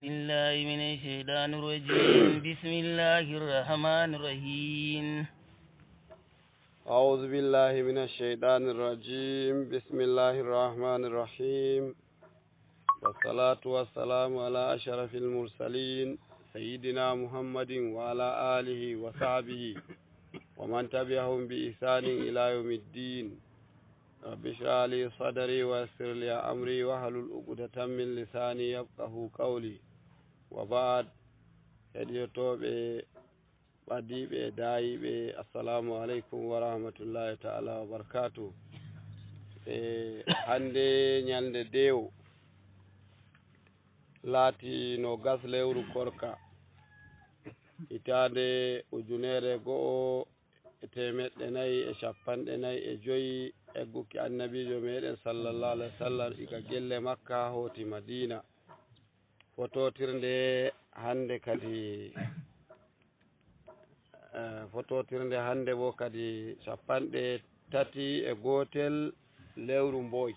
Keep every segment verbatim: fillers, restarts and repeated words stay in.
بالله من الشيطان الرجيم. بسم الله الرحمن الرحيم. أعوذ بالله من الشيطان الرجيم. بسم الله الرحمن الرحيم. والصلاة والسلام على أشرف المرسلين سيدنا محمد وعلى آله وصحبه ومن تبعهم بإحسان إلى يوم الدين. رب اشرح لي صدري ويسر لي أمري واحلل عقدة من لساني يفقهوا قولي. وبعد. Heɗiyotooɓe ɓadiiɓe e daayiiɓe, assalamu aleykum wa rahmatullahi taala wa barakatuh. E hannde ñalnde deewo, laati no gas lewru korka, hitaande ujunere go'o e teemeɗɗe nayi e cappanɗe nayi e joyi egguki annabiijo meɗen sallallahu alaihi wasallam iga gelle Makka hooti Madina. Fototirnde hannde kadi, eh, fototirnde hannde bo kadi cappanɗe tati e gootel lewru mboy.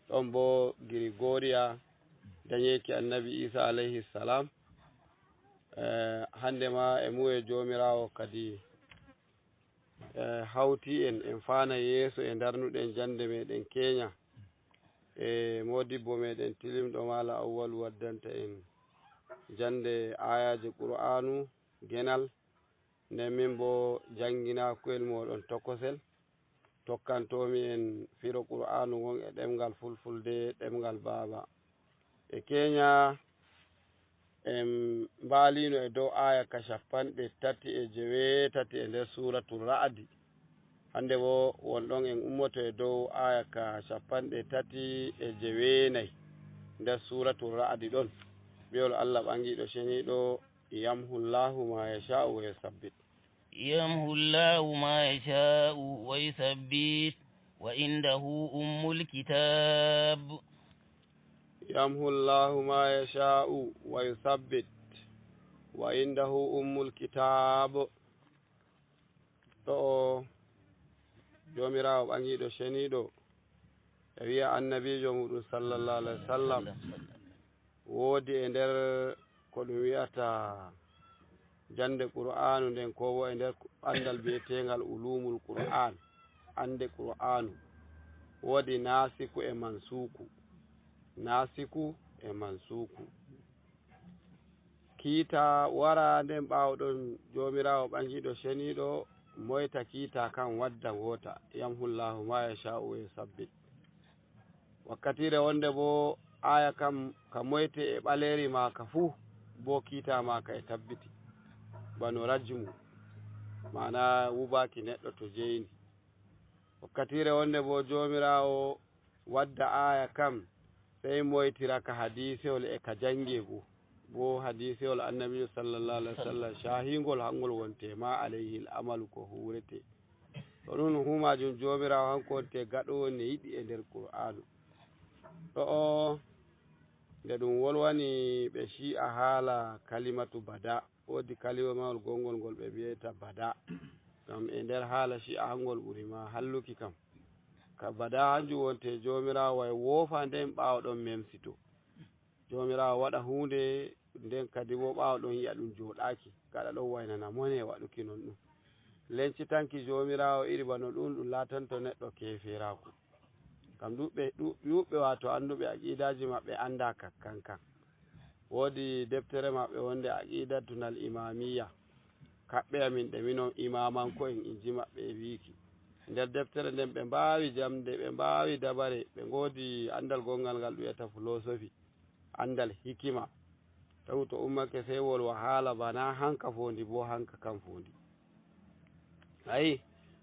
Ɗon bo Girigooriya dañeeki annabi Isa alayhi salam. Eh, hannde ma e mu'e Joomiraawo kadi, eh, hawti en, en faana yeeso e ndarnuɗen jannde meɗen keenya. E moodibbo meɗen tilimɗo Maala Awwalu waddanta en jannde aayaaje Qur'aanu genal. Nden min bo janngina ku'el mooɗon tokosel. Tokkantoomi en firo Qur'aanu ngon e ɗemngal Fulfulde, ɗemngal baaba. E keenya, en mbaaliino e dow aaya ka cappanɗe tati e jeweetati e nder Suuratul Ra'adi. Hannde wo won ɗon en ummoto e dow aaya ka cappanɗe tati e jeweenayi nder Suuratul Ra'adi ɗon. Bi'ol Allah ɓangiiɗo ceniiɗo, "Yamhu Allahu ma yasha'u wa yusabbit." يمحو الله ما يشاء ويثبت وعنده أم الكتاب. يمحو الله ما يشاء ويثبت وعنده أم الكتاب. Ɗo o Joomiraawo ɓangiiɗo ceniiɗo e wi'a annabiijo muɗum sallallahu alaihi wasallam, woodi e nder ko ɗum wi'ata jannde Qur'aanu nden, ko wo e nder anndal bi'eteengal ulumul Qur'aan, annde Qur'aanu, woodi naasiku e mansuuku, naasiku e mansuuku. Kiita wara nden ɓaawo ɗon Joomiraawo ɓangiiɗo ceniiɗo moyta kiita kan wadda woota, "Yamhu Allahu ma yasha'u wa yusabbit." Wakkatiire wonde bo aaya kam ka moyte e ɓaleeri maaka fuu, bo kiita maaka e tabbiti, bano rajmu, maana wubaaki neɗɗo to jeyni. Wakkatiire wonde bo Joomiraawo wadda aaya kam, sey moytira ka hadiisewol e ka jannge goo. Bo hadiisewol Annabiijo sallallahu alaihi wasallam caahingol hangol wonte ma alayhil amalu ko huurete. To ɗum humaajum Joomiraawo hanko wonte gaɗoowo ne yiɗi e nder Qur'aanu. Ɗo o, nde ɗum wolwani ɓe Shi'a haala kalimatu bada, woodi kalimawol gongol ngol ɓe mbiyata bada. Ngam e nder haala Shi'a hangol ɓuri ma halluki kam. Ka bada hanjum wonte Joomiraawo way woofa nden ɓaawo ɗon memsito. Joomiraawo waɗa huunde nden kadi wo ɓaawo ɗon yi'a ɗum jooɗaaki, gaɗa ɗon waynana mone waɗuki non ɗum. Lencitanki Joomiraawo iri bano ɗum, ɗum laatanto neɗɗo keeferaaku. Ngam ɗuuɓɓe, ɗu-, ɗuuɓɓe waato annduɓe aqiidaaji maɓɓe anndaa ka kan kan. Woodi deftere maɓɓe wonde Aqiidatunal Imaamiyya. Kaɓɓe amin ɗe minon imaamanko'en, inji maɓɓe e wiiki. Nder deftere nden ɓe mbaawi jamde, ɓe mbaawi dabare, ɓe ngoodi anndal gonngal ngal ɗum wi'ata filosofi, anndal hikima. Tawi to ummake sey wolwa haala bana hanka foondi, bo hanka kan foondi. Ayi,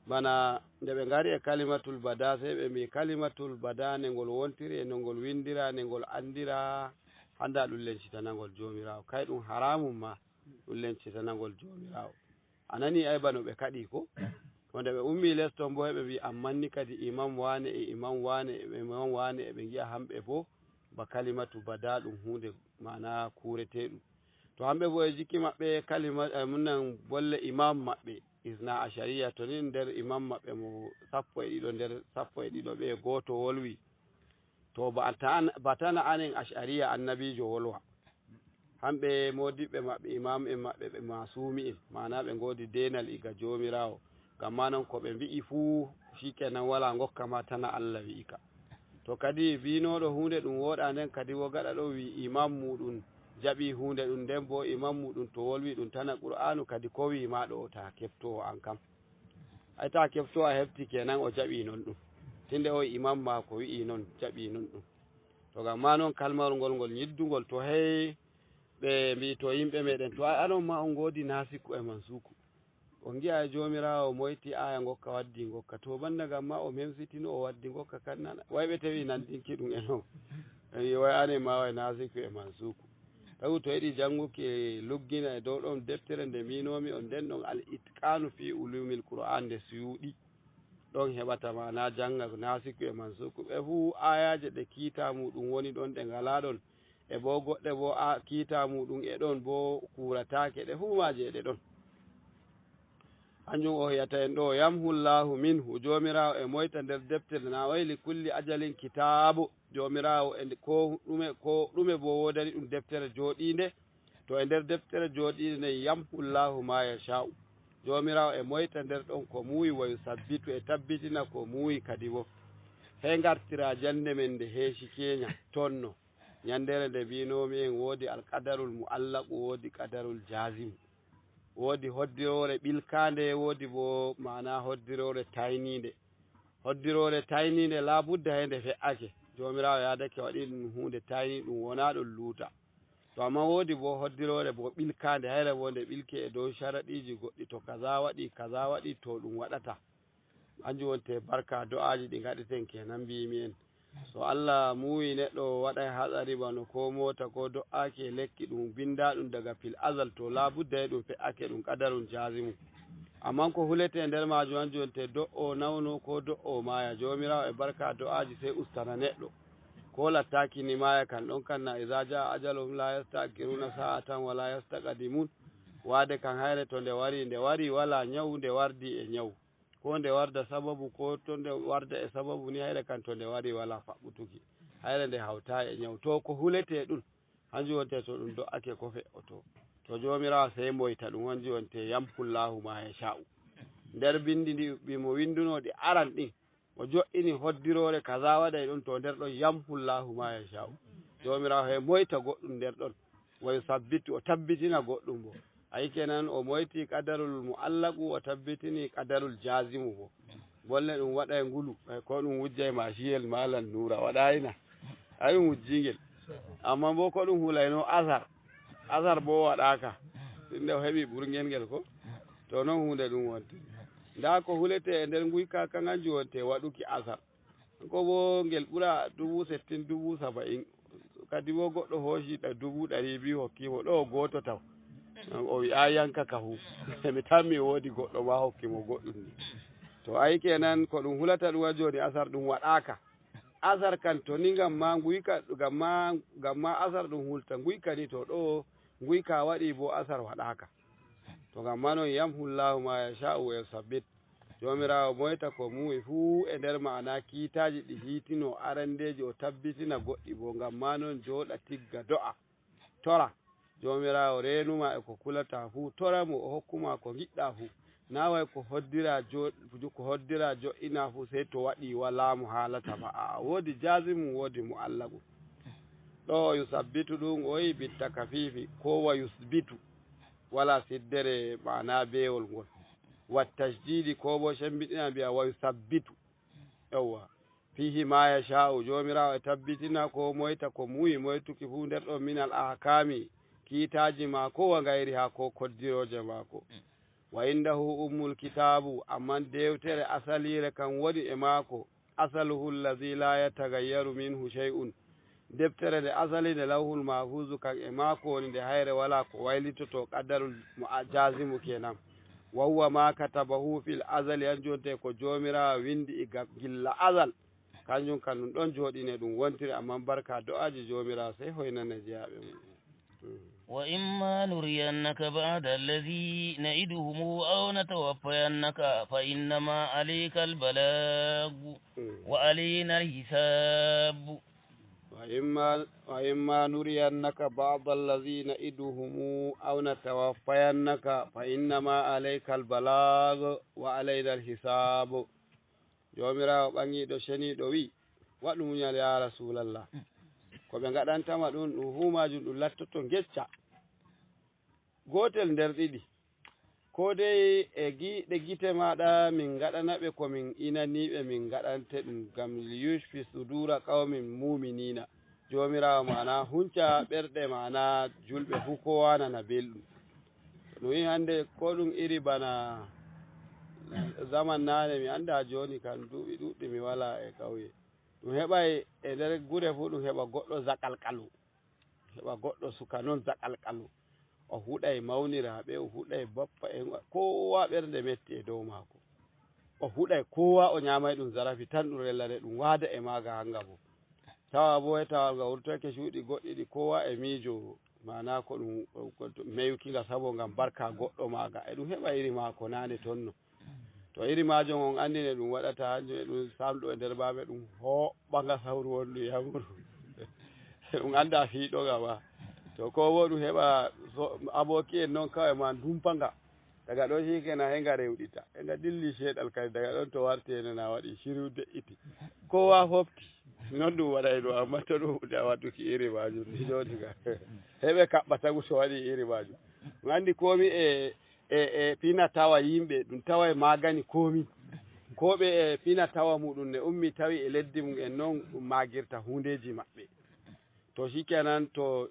bana nde ɓe ngari e kalimatul bada, sey ɓe mbi kalimatul bada nde ngol wontiri e no ngol windira, nde ngol andira, handa ɗum lencitanangol Joomiraawo. Kay ɗum haramun ma, ɗum lencitanangol Joomiraawo. A nani ay bano ɓe kaɗi ko? To nde ɓe ummi les ton bo, ɓe mbi amman ni kadi imam wane e imam wane e imam wane, e ɓe ngi'a hamɓe bo ba kalimatu bada ɗum hunde maana kureteɗum. To hamɓe bo e jikki maɓɓe kalima, eh, munan bolle imam maɓɓe Isna Ashariya, to nin nder imam maɓɓe mo sappo e ɗiɗo nder sappo e ɗiɗo ɓe gooto wolwi. To ba tan, ba tana anen Ashariya annabiijo wolwa. Hamɓe moodiɓɓe maɓɓe, imam'en maɓɓe, ɓe masumi'en, maana ɓe ngoodi deenal iga Joomiraawo. Ngam maa non, ko ɓe mbi'i fuu, shikenan, walaa ngokka ma tana Allah wi'i ka. To kadi bi'inooɗo huunde ɗum wooɗaa, nden kadi wo gaɗa ɗo wi'i imam muuɗum jaɓi huunde ɗum, nden boo imam muuɗum to wolwi ɗum tana Qur'aanu, kadi ko wi'i ma ɗo, taa keɓto o an kam. Ay, taa keɓto a heɓti kenan o jaɓi non ɗum. Tinde o imam maako wi'i non, jaɓi non ɗum. To ngam maa non kalmawol ngol, ngol nyiddungol, to hey ɓe mbi'i to yimɓe meɗen, to ay anon ma on ngoodi naasiku e mansuku. On ngi'a e Joomiraawo moyti aaya ngokka waddi ngokka. To banda ngam ma o memsitino o waddi ngokka kan nana. Way ɓe tewi nandinki ɗum e non. E wi way anen ma way naasiku e mansuku. Tawu to yiɗi jannguki e luggina e dow ɗon deftere nde mbiinoomi on nden ɗon Al Itqaanu fi Ulumil Qur'aan nde Suyuuɗi. Ɗon heɓata maana jannga naasiku e mansuku. Ɓe fuu aayaaje ɗe kiita muuɗum woni ɗon ɗe ngalaa ɗon. E boo goɗɗe boo a kiita muuɗum e ɗon boo kuurataake ɗe fuu maaje e ɗe ɗon. Hanjum o wi'ata en ɗo, yamhu Allahu minhu, Joomiraawo e moyta nder deftere na o wi'i li kulli ajalin kitaabu. Joomiraawo e nde-, ko ɗume, ko ɗume boo woodani ɗum deftere jooɗiinde. To e nder deftere jooɗiinde nden, yamhu Allahu ma yasha'u. Joomiraawo e moyta nder ɗon ko muuyi, wa yusabbitu, e tabbitina ko muuyi kadi boo. Hey ngartira jannde men nde heeci keenya, tonno. Nyanndeere nde mbiinoomi en woodi alqadarul mu'allaqu, woodi qadarul jaazimu. Woodi hoddiroore ɓilkaande, woodi boo maana hoddiroore tayniinde. Hoddiroore tayniinde laa budda he nde fe'ake. Joomiraawo yaadake waɗi ɗum huunde tayni ɗum wonaa ɗum luuta. To amma woodi boo hoddiroore boo ɓilkaande, hayre boo nde ɓilke e dow sharaɗiiji goɗɗi, to kaza waɗi, kaza waɗi, to ɗum waɗata. Hanjum wonte barka do'aaji ɗi ngaɗeten kenan mbiimi en. So Allah muuyi neɗɗo waɗay hatsari bano ko moota ko do'aaki e lekki ɗum bindaa ɗum daga fil azal, to laa budda e ɗum fe'ake ɗum qadarun jaazimu. Amman ko hulete e nder maajum hanjum wonte do'o nawno ko do'o maaya. Joomiraawo e barka do'aaji sey ustana neɗɗo. Ko lattaaki ni maaya kan ɗon kan na iza jaa ajaluhum la yasta'khiruna sa'atan wa la yastaqdimun. Waade kan hayre to nde wari, nde wari walaa nyawu, nde wardi e nyawu. Ko nde warda sababu, ko to nde warda e sababu ni, hayre kan to nde wari walaa faɓɓutuki. Hayre nde hawtaay e nyawu. To ko hulete ɗum, hanjum wonte to ɗum do'ake ko fe'oto. To Joomiraawo sey moyta ɗum, hanjum wonte yamhu Allahu ma yasha'u. Nder bindi ndi ɓi mo windunoo ɗi aran ɗin, o jo'ini hoddiroore kaza waɗay ɗum, to nder ɗon yamhu Allahu ma yasha'u. Joomiraawo he moyta goɗɗum nder ɗon. Wa yusabbitu, o tabbitina goɗɗum bo. Ayi kenan, o moyti qadarul mu'allaqu, o tabbitini qadarul jazimu bo. Bolle ɗum waɗay ngulu, eh, ko ɗum wujjay ma siyel malan nura waɗayna. Ay ɗum wujjingel. Amma bo ko ɗum hulayno asar. Asar bo waɗaka. Tinde o heɓi ɓurngel ngel ko. To non hunde ɗum wonte. Nda ko hulete e nder nguyka kan hanjum wonte waɗuki asar. Ko bo ngel ɓura dubu settin, dubu saba'in. Kadi bo goɗɗo hooci ɗa dubu ɗari biyu hokki mo ɗo gooto taw. O wi'a yanka ka hu. Mi tammi woodi goɗɗo ma hokki mo goɗɗum ni. To ayi kenan ko ɗum hulata ɗum wa joni asar ɗum waɗaka. Asar kan to ni ngam ma nguyka, ngam ma, ngam ma asar ɗum hulta nguyka ni to ɗo nguyka waɗi bo asar waɗaka. To ngam ma non yamhu Allahu ma yasha'u wa yusabbit. Joomiraawo moyta ko muuyi fuu e nder ma'ana kiitaaji ɗi hiitinoo arandeeji, o tabbitina goɗɗi boo. Ngam maa non jooɗa tigga do'a, tora. Joomiraawo reenu ma e ko kulataa fuu, tora mo, o hokku ma ko ngiɗɗaa fuu. Naa way ko hoddiraa jo-, ko hoddiraa jo'inaa fuu, sey to waɗii walaa mo haalata ma. Aa, woodi jaazimu, woodi mu'allaqu. Ɗo o yusabbitu ɗum o wi'i bittakafiifi, ko wa yusbitu. Walaa siddere ma'ana beewol ngol. Wa tasdiidi ko bo sembiɗina mbi'a wa yusabbitu. Yawwa. Fiihi ma yasha'u, Joomiraawo e tabbitina ko moyta ko muuyi moytuki fuu nder ɗon minal ahkaami, kiitaaji maako wa ngayriha ko koddirooje maako. Wa indahu ummul kitaabu, amman dewtere asaliire kan woni e maako. Asaluhu allazi la yatagayyaru minhu shay'un. Deftere nde asali nde Lawhul Mahfuuzu kan e maako woni nde hayre walaa ko waylitoto qadarul mu-, a-, jaazimu kenan. Wa huwa ma katabahu fil azali, hanjum wonte ko Joomiraawo windi iga gilla azal. Kanjum kan ɗum ɗon jooɗine ɗum wontiri, amman barka do'aaji Joomiraawo sey hoynana jeyaaɓe mum. وإما نرينك بعض الذي نعدهم أو نتوفينك فإنما عليك البلاغ وعلينا الحساب. وإما، وإما نرينك بعض الذي نعدهم أو نتوفينك فإنما عليك البلاغ وعلينا الحساب. Joomiraawo ɓaŋiiɗo ceniiɗo wi'i, waɗu munyal, yaa Rasuulallah. Ko ɓe ngaɗantama ɗum, ɗum fuu maajum ɗum lattoto ngecca. Gootel nder ɗiɗi. Koo dey e giiɗe gite maaɗa min ngaɗana ɓe ko min inani ɓe min ngaɗante ɗum, ngam liyushfi suduura qawmin mu'miniina. Joomiraawo maana hunca ɓerɗe maana julɓe fuu, koowa nana belɗum. No wi'i hannde, ko ɗum iri bana zaman naane, mi anndaa jooni kam, duuɓi ɗuuɗɗi mi walaa e ƙauye. Ɗum heɓay e nder gure fuu, ɗum heɓa goɗɗo zakalkalu. Heɓa goɗɗo suka non zakalkalu. O huɗay mawniraaɓe, o huɗay bappa en, koowa ɓernde metti e dow maako. O huɗay koowa, o nyaamay ɗum zarafi tan, ɗum rellane ɗum waada e maaga hanga bo. Tawa bo e tawal nga wurtoyke cuuɗi goɗɗi ɗi koowa e miijo, maana ko ɗum, ko meyuki nga sabo ngam barka goɗɗo maaga. E ɗum heɓa iri maako naane tonno. To iri maajum on anndi ne ɗum waɗata, hanjum e ɗum samɗo e nder maame, ɗum hoɓɓa nga sawru wondu yamuru. Ɗum annda fiiɗo nga ma. To ko wo ɗum heɓa so-, abooki en non kawai ma ndumpa nga. Daga ɗon shi kenan he nga rewɗita. He nga dilli seeɗal kadi daga ɗon to warti enen a waɗi shiru de'iti. Kowa fofti. Non ɗum waɗayno amma to ɗum huɗa waɗuki iri maajum ni jooni nga. Heɓe kaɓɓa tagu to waɗi iri maajum. Ɗum anndi komi e e, e fina tawa yimɓe, ɗum tawa e magani komi. Ko ɓe e fina tawa muɗum ne ummi tawi e leddi mum en non ɗum magirta hundeji maɓɓe. To shikenan to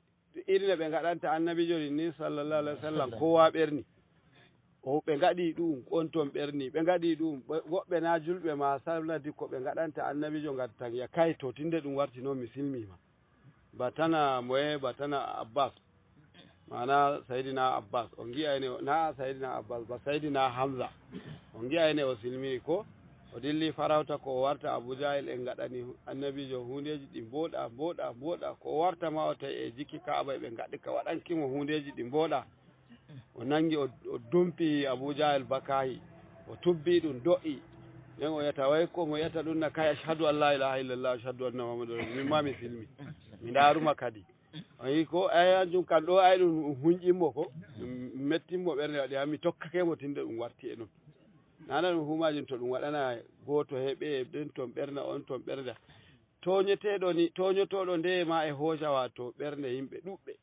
iri no ɓe ngaɗanta annabijo ɗin ni sallallahu alaihi wasallam kowa ɓerni. O ɓe ngaɗi ɗum on ton ɓerni, ɓe ngaɗi ɗum ɓe-, woɓɓe na julɓe ma sanadi ko ɓe ngaɗanta annabijo ngaddan ya kay to tinde ɗum warti non mi silmima. Batana moye, batana Abbas. Maana Sayyidina Abbas. On ngi'ayne o, na Sayyidina Abbas, ba Sayyidina Hamza. On ngi'ayne o silmini ko? O dilli farauta ko o warta Abu Jahil en ngaɗani annabijo hundeji ɗi mboɗa, mboɗa, mboɗa. Ko o warta ma o tawi e jikki Ka'aba ɓe ngaɗi ka waɗanki mo hundeji ɗi mboɗa. O nangi, o, o dumpi Abu Jahil bakahi. O tubbi ɗum, do'i. Nden o yata, way ko mo yata ɗum na kay, "Ashhadu an la ilaha illallah, ashhadu anna Muhammadan rasul-," min ma mi silmi. Mi ndaruma kadi. O yi ko, ay, hanjum kan ɗo, ay, ɗum hunƴinmo ko. Ɗum mettinmo ɓernde, waɗi han mi tokkake mo tinde ɗum warti e non. Nana ɗum fu majum to ɗum waɗana gooto he ɓe ɗen ton ɓernda, on ton ɓernda. Tooñeteeɗo ni, tooñotooɗo nde ma e hooca wato ɓernde yimɓe ɗuɓɓe.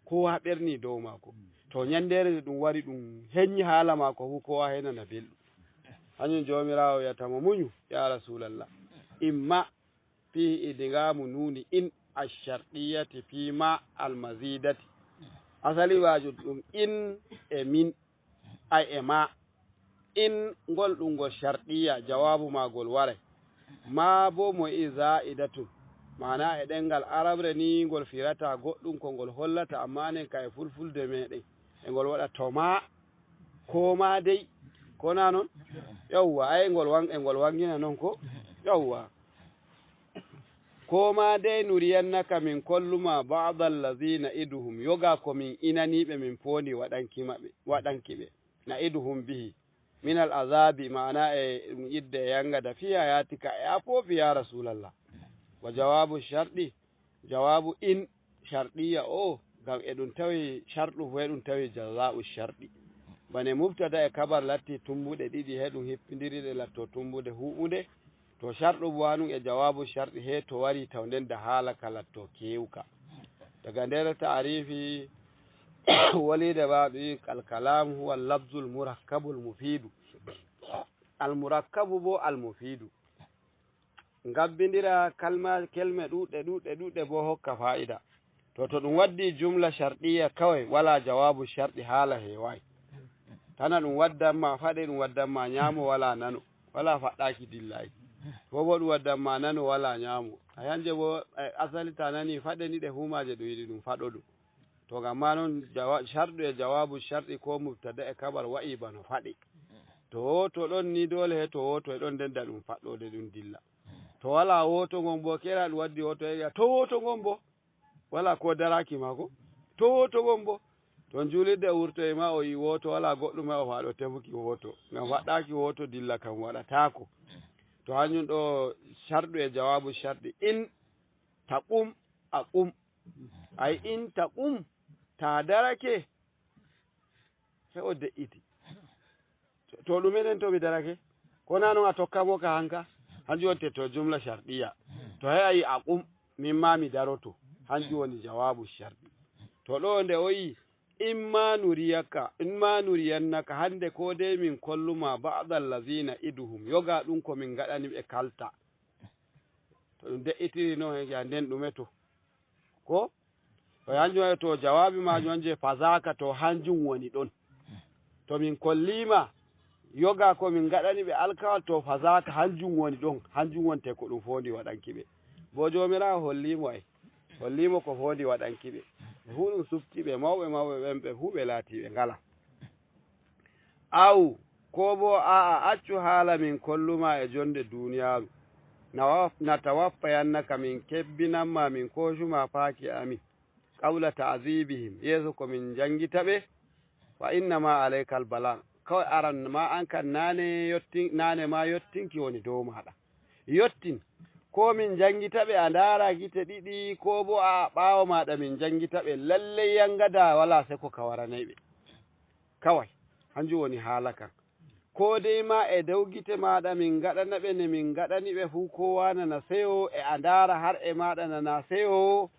Kowa ɓerni dow maako. To nyandere nde ɗum wari ɗum henyi haala maako fu kowa henana belɗum. Hanjum Joomiraawo wi'ata mo, "Munyu, ya Rasulallah." Imma fihi idgamu nuni in ash-shartiyyati fi ma al-mazidati. Asali waaju ɗum in e min, ay e ma. In ngol ɗum ngol shartiyya, jawaabu maagol waray. Ma bo mo i za'idatun. Maana e ɗemngal Arabre ni ngol firata goɗɗum ko ngol hollata, amma enen ka e fulfulde meɗen. E ngol waɗa to ma, ko ma dey, ko na non? Yawwa, ay ngol wan-, e ngol wangina non ko? Yawwa. Ko ma dey nuriyannaka min kolluma ba'da allazi na'iduhum, yoga ko min inaniɓe min poondi waɗanki maɓɓe, waɗanki ɓe. Na'iduhum bihi. Min al azabi, maana e ɗum idde e yangada fi hayatika e a foofi ya Rasulallah. Wa jawabu sharɗi, jawabu in sharɗiya o, ngam e ɗum tawi sharɗu fo e ɗum tawi jaza'u sharɗi. Bane mubtada e kabar latti tumbuɗe ɗiɗi he ɗum hippindiri ɗe latto tumbude huɓude. To sharɗu bo hanun e jawabu sharɗi he to wari taw nden da haala ka latto kewka. Daga nder ta'arifi wolide ba ɓe wi al kalam huwa al lafzul murakkabul mufidu. Al murakkabu bo al mufidu. Ngabbindira kalma, kelme ɗuɗɗe, ɗuɗɗe, ɗuɗɗe bo hokka fa'ida. To, to ɗum waddi jumla sharɗiya kawai, wala jawabu sharɗi, haala hewai. Tana ɗum waddan ma faɗe, ɗum waddan ma nyamo, wala nano, wala faɗɗaki dillayi. Ko bo ɗum waddan ma nano, wala nyamo. A yanje bo, eh, asali ta nani faɗe ni ɗe humaje ɗum yiɗi ɗum faɗo ɗum. To, ngam ma non jawa-, sharɗu e jawabu sharɗi ko mubtada e kabar wa'i bano faɗe. To woto ɗon ni dole he to woto e ɗon nden da ɗum faɗɗode ɗum dilla. To wala woto ngon bo, kera ɗum waddi woto e to woto ngon bo. Wala ko daraki ma ko. To woto ngon bo. To julirde wurto e ma o yi woto wala goɗɗum e o faɗo tefuki woto. Ngam faɗɗaki woto dilla kam waɗatako. To hanjum ɗo sharɗu e jawabu sharɗi in Taqum, aqum. Ay in taqum, ta darake, he o de'iti. To, to ɗum enen to mi darake, ko na non a tokka mo ka hanka, hanjum wonte to jumla sharɗiya. To he a yi aqum, min ma mi daroto, hanjum woni jawabu sharɗi. To ɗo nde o yi, in ma nuriyaka, in ma nuriyannaka, hande ko dey min kolluma ba'da allazina iduhum, yoga ɗum ko min gaɗani ɓe kalta. To ɗum de'itiri non, he nden ɗume to? Ko? To hanjum woni to jawaabi maajum hanjum e fazaka, to hanjum woni ɗon. To min kolliima yoga ko min ngaɗani ɓe alkawal, to fazaka hanjum woni ɗon, hanjum wonte ko ɗum foondi waɗanki ɓe. Bo Joomiraawo holliimo ay, holliimo ko foondi waɗanki ɓe. Ɓe fuu ɗum sufti ɓe, mawɓe mawɓe ɓen ɓe fuu ɓe laati ɓe ngala. Aw, ko bo a'a, accu haala min kolluma e jonde duniyaaru. Na wa-, na tawaffa yannaka min kebbinamma min koocuma faaki amin. Qawla ta'zibihim, yeeso ko min njangita ɓe, fa innama alaykal balag. Kawai aran ma an kan nane yottin, nane ma yottinki woni dow maɗa. Yottin, ko min njangita ɓe a ndaara gite ɗiɗi, ko bo a ɓaawo maɗa min njangita ɓe, lalley yangada wala seko ka waranay ɓe. Kawai, hanjum woni haala kan. Ko dey ma e dow gite maɗa min ngaɗana ɓe ne min ngaɗani ɓe fuu, ko wana na seyo e a ndaara har e maɗa na na seyo,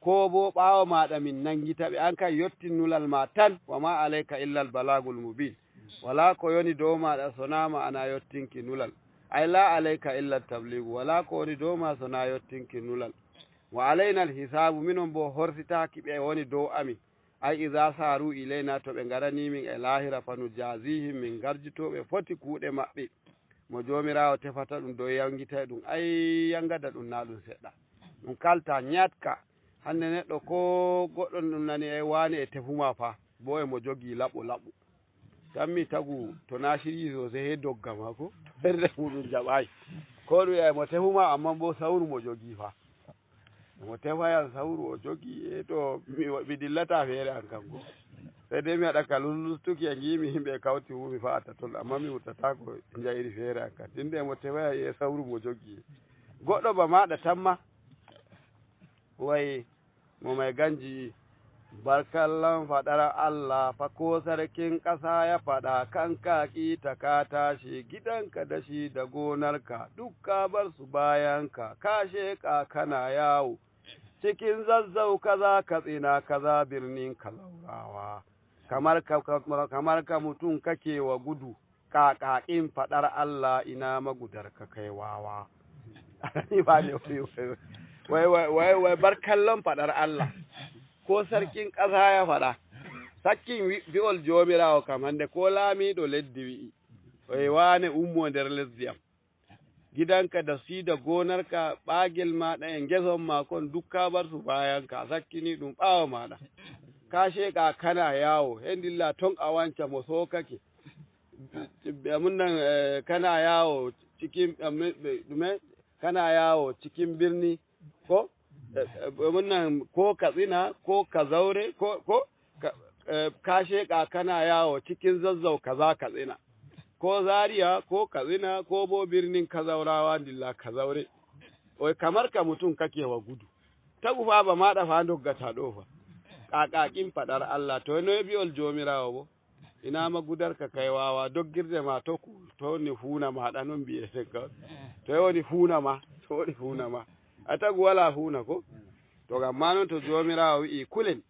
ko bo ɓaawo maɗa min nangita ɓe. An kan yottin nulal ma tan, wa ma alayka illa al balagul mubin. Wala ko yoni dow maɗa sona ma'ana yottinki nulal. Ay la alayka illa tabligu, wala ko woni dow ma sona yottinki nulal. Wa alayna al hisabu, minon bo horsitaaki ɓe woni dow amin. Ay iza saru ilayna, to ɓe ngarani min e laahira, fa nujazihim, min ngarjito ɓe foti kuuɗe maɓɓe. Mo Joomiraawo tefata ɗum dow yangitay ɗum, ay yangada ɗum na ɗum seɗɗa. Ɗum kalta ñaatka. Hande neɗɗo ko goɗɗo ɗum nani ay waane e tefuma fa, bo e mo jogii laɓo laɓo. Tammi tagu to na shiryi sosai he dogga ma ko, to ɓernde muɗum jaɓayi. Ko ɗum e mo tefuma amma bo sawru mo jogii fa. Mo tefa yan sawru o jogi, e to mi, mi dillata feere an kan go. Sai dai mi haɗa ka lullustuki e ngiimi himɓe e kawti wumi fa'ata ton, amma mi wurtata ko jayri feere an kan. Tinde mo tefa yan e sawru mo jogi. Goɗɗo ba maɗa tamma. Wai mo mai ganji. Barkallan faɗar Allah fa ko sarkin ƙasa ya faɗa, kanka ki ta ka tashi, gidanka da shi da gonarka duk ka bar su bayanka, ka sheƙa kana yawo cikin Zazzau, kaza Katsina, kaza birnin Kalaurawa. Kamar ka, kamar ka mutum kake wa gudu, ƙaƙaƙin faɗar Allah, ina magudarka kai wawa. Ni ba ne wai, wai, wai, wai, wai, bar kallon faɗar Allah. Ko sarkin ƙasa ya faɗa. Sakkin wi-, bi'ol Joomiraawo kam hande ko laamiiɗo leddi wi'i. Wai wane ummo nder lesdi am. Gidanka da sida gonarka, ɓaagel maɗa e ngeson ma kon duk ka bar su bayanka, a sakkini ɗum ɓaawo maɗa. Ka sheƙa kana yawo, he ndilla ton a wanca mo sookake. Ɓe mun nan, eh, kana yawo cikin, eh, me-, ɓe-, ɗume? Kana yawo cikin birni, ko? Eh, eh, ɓe mun nan ko Katsina, ko Kazaure, ko, ko? Ka, eh, ka sheƙa kana yawo cikin Zazzau kaza Katsina. Ko Zaria, ko Katsina, ko bo birnin Kazaurawa, ndilla Kazaure. Wai kamar ka mutum kake wa gudu. Tagu fa ba maɗa fa doggata ɗo fa. Ƙaƙaƙin faɗar Allah, to no e bi'ol Joomiraawo bo. Ina magudarka kai wawa, doggirde ma to ku, to ni fuuna ma ɗa non mbi'eten kawai. To e woni fuuna ma, to woni fuuna ma. A tagu wala fuuna ko? To ngam ma non to Joomiraawo wi'i kulen.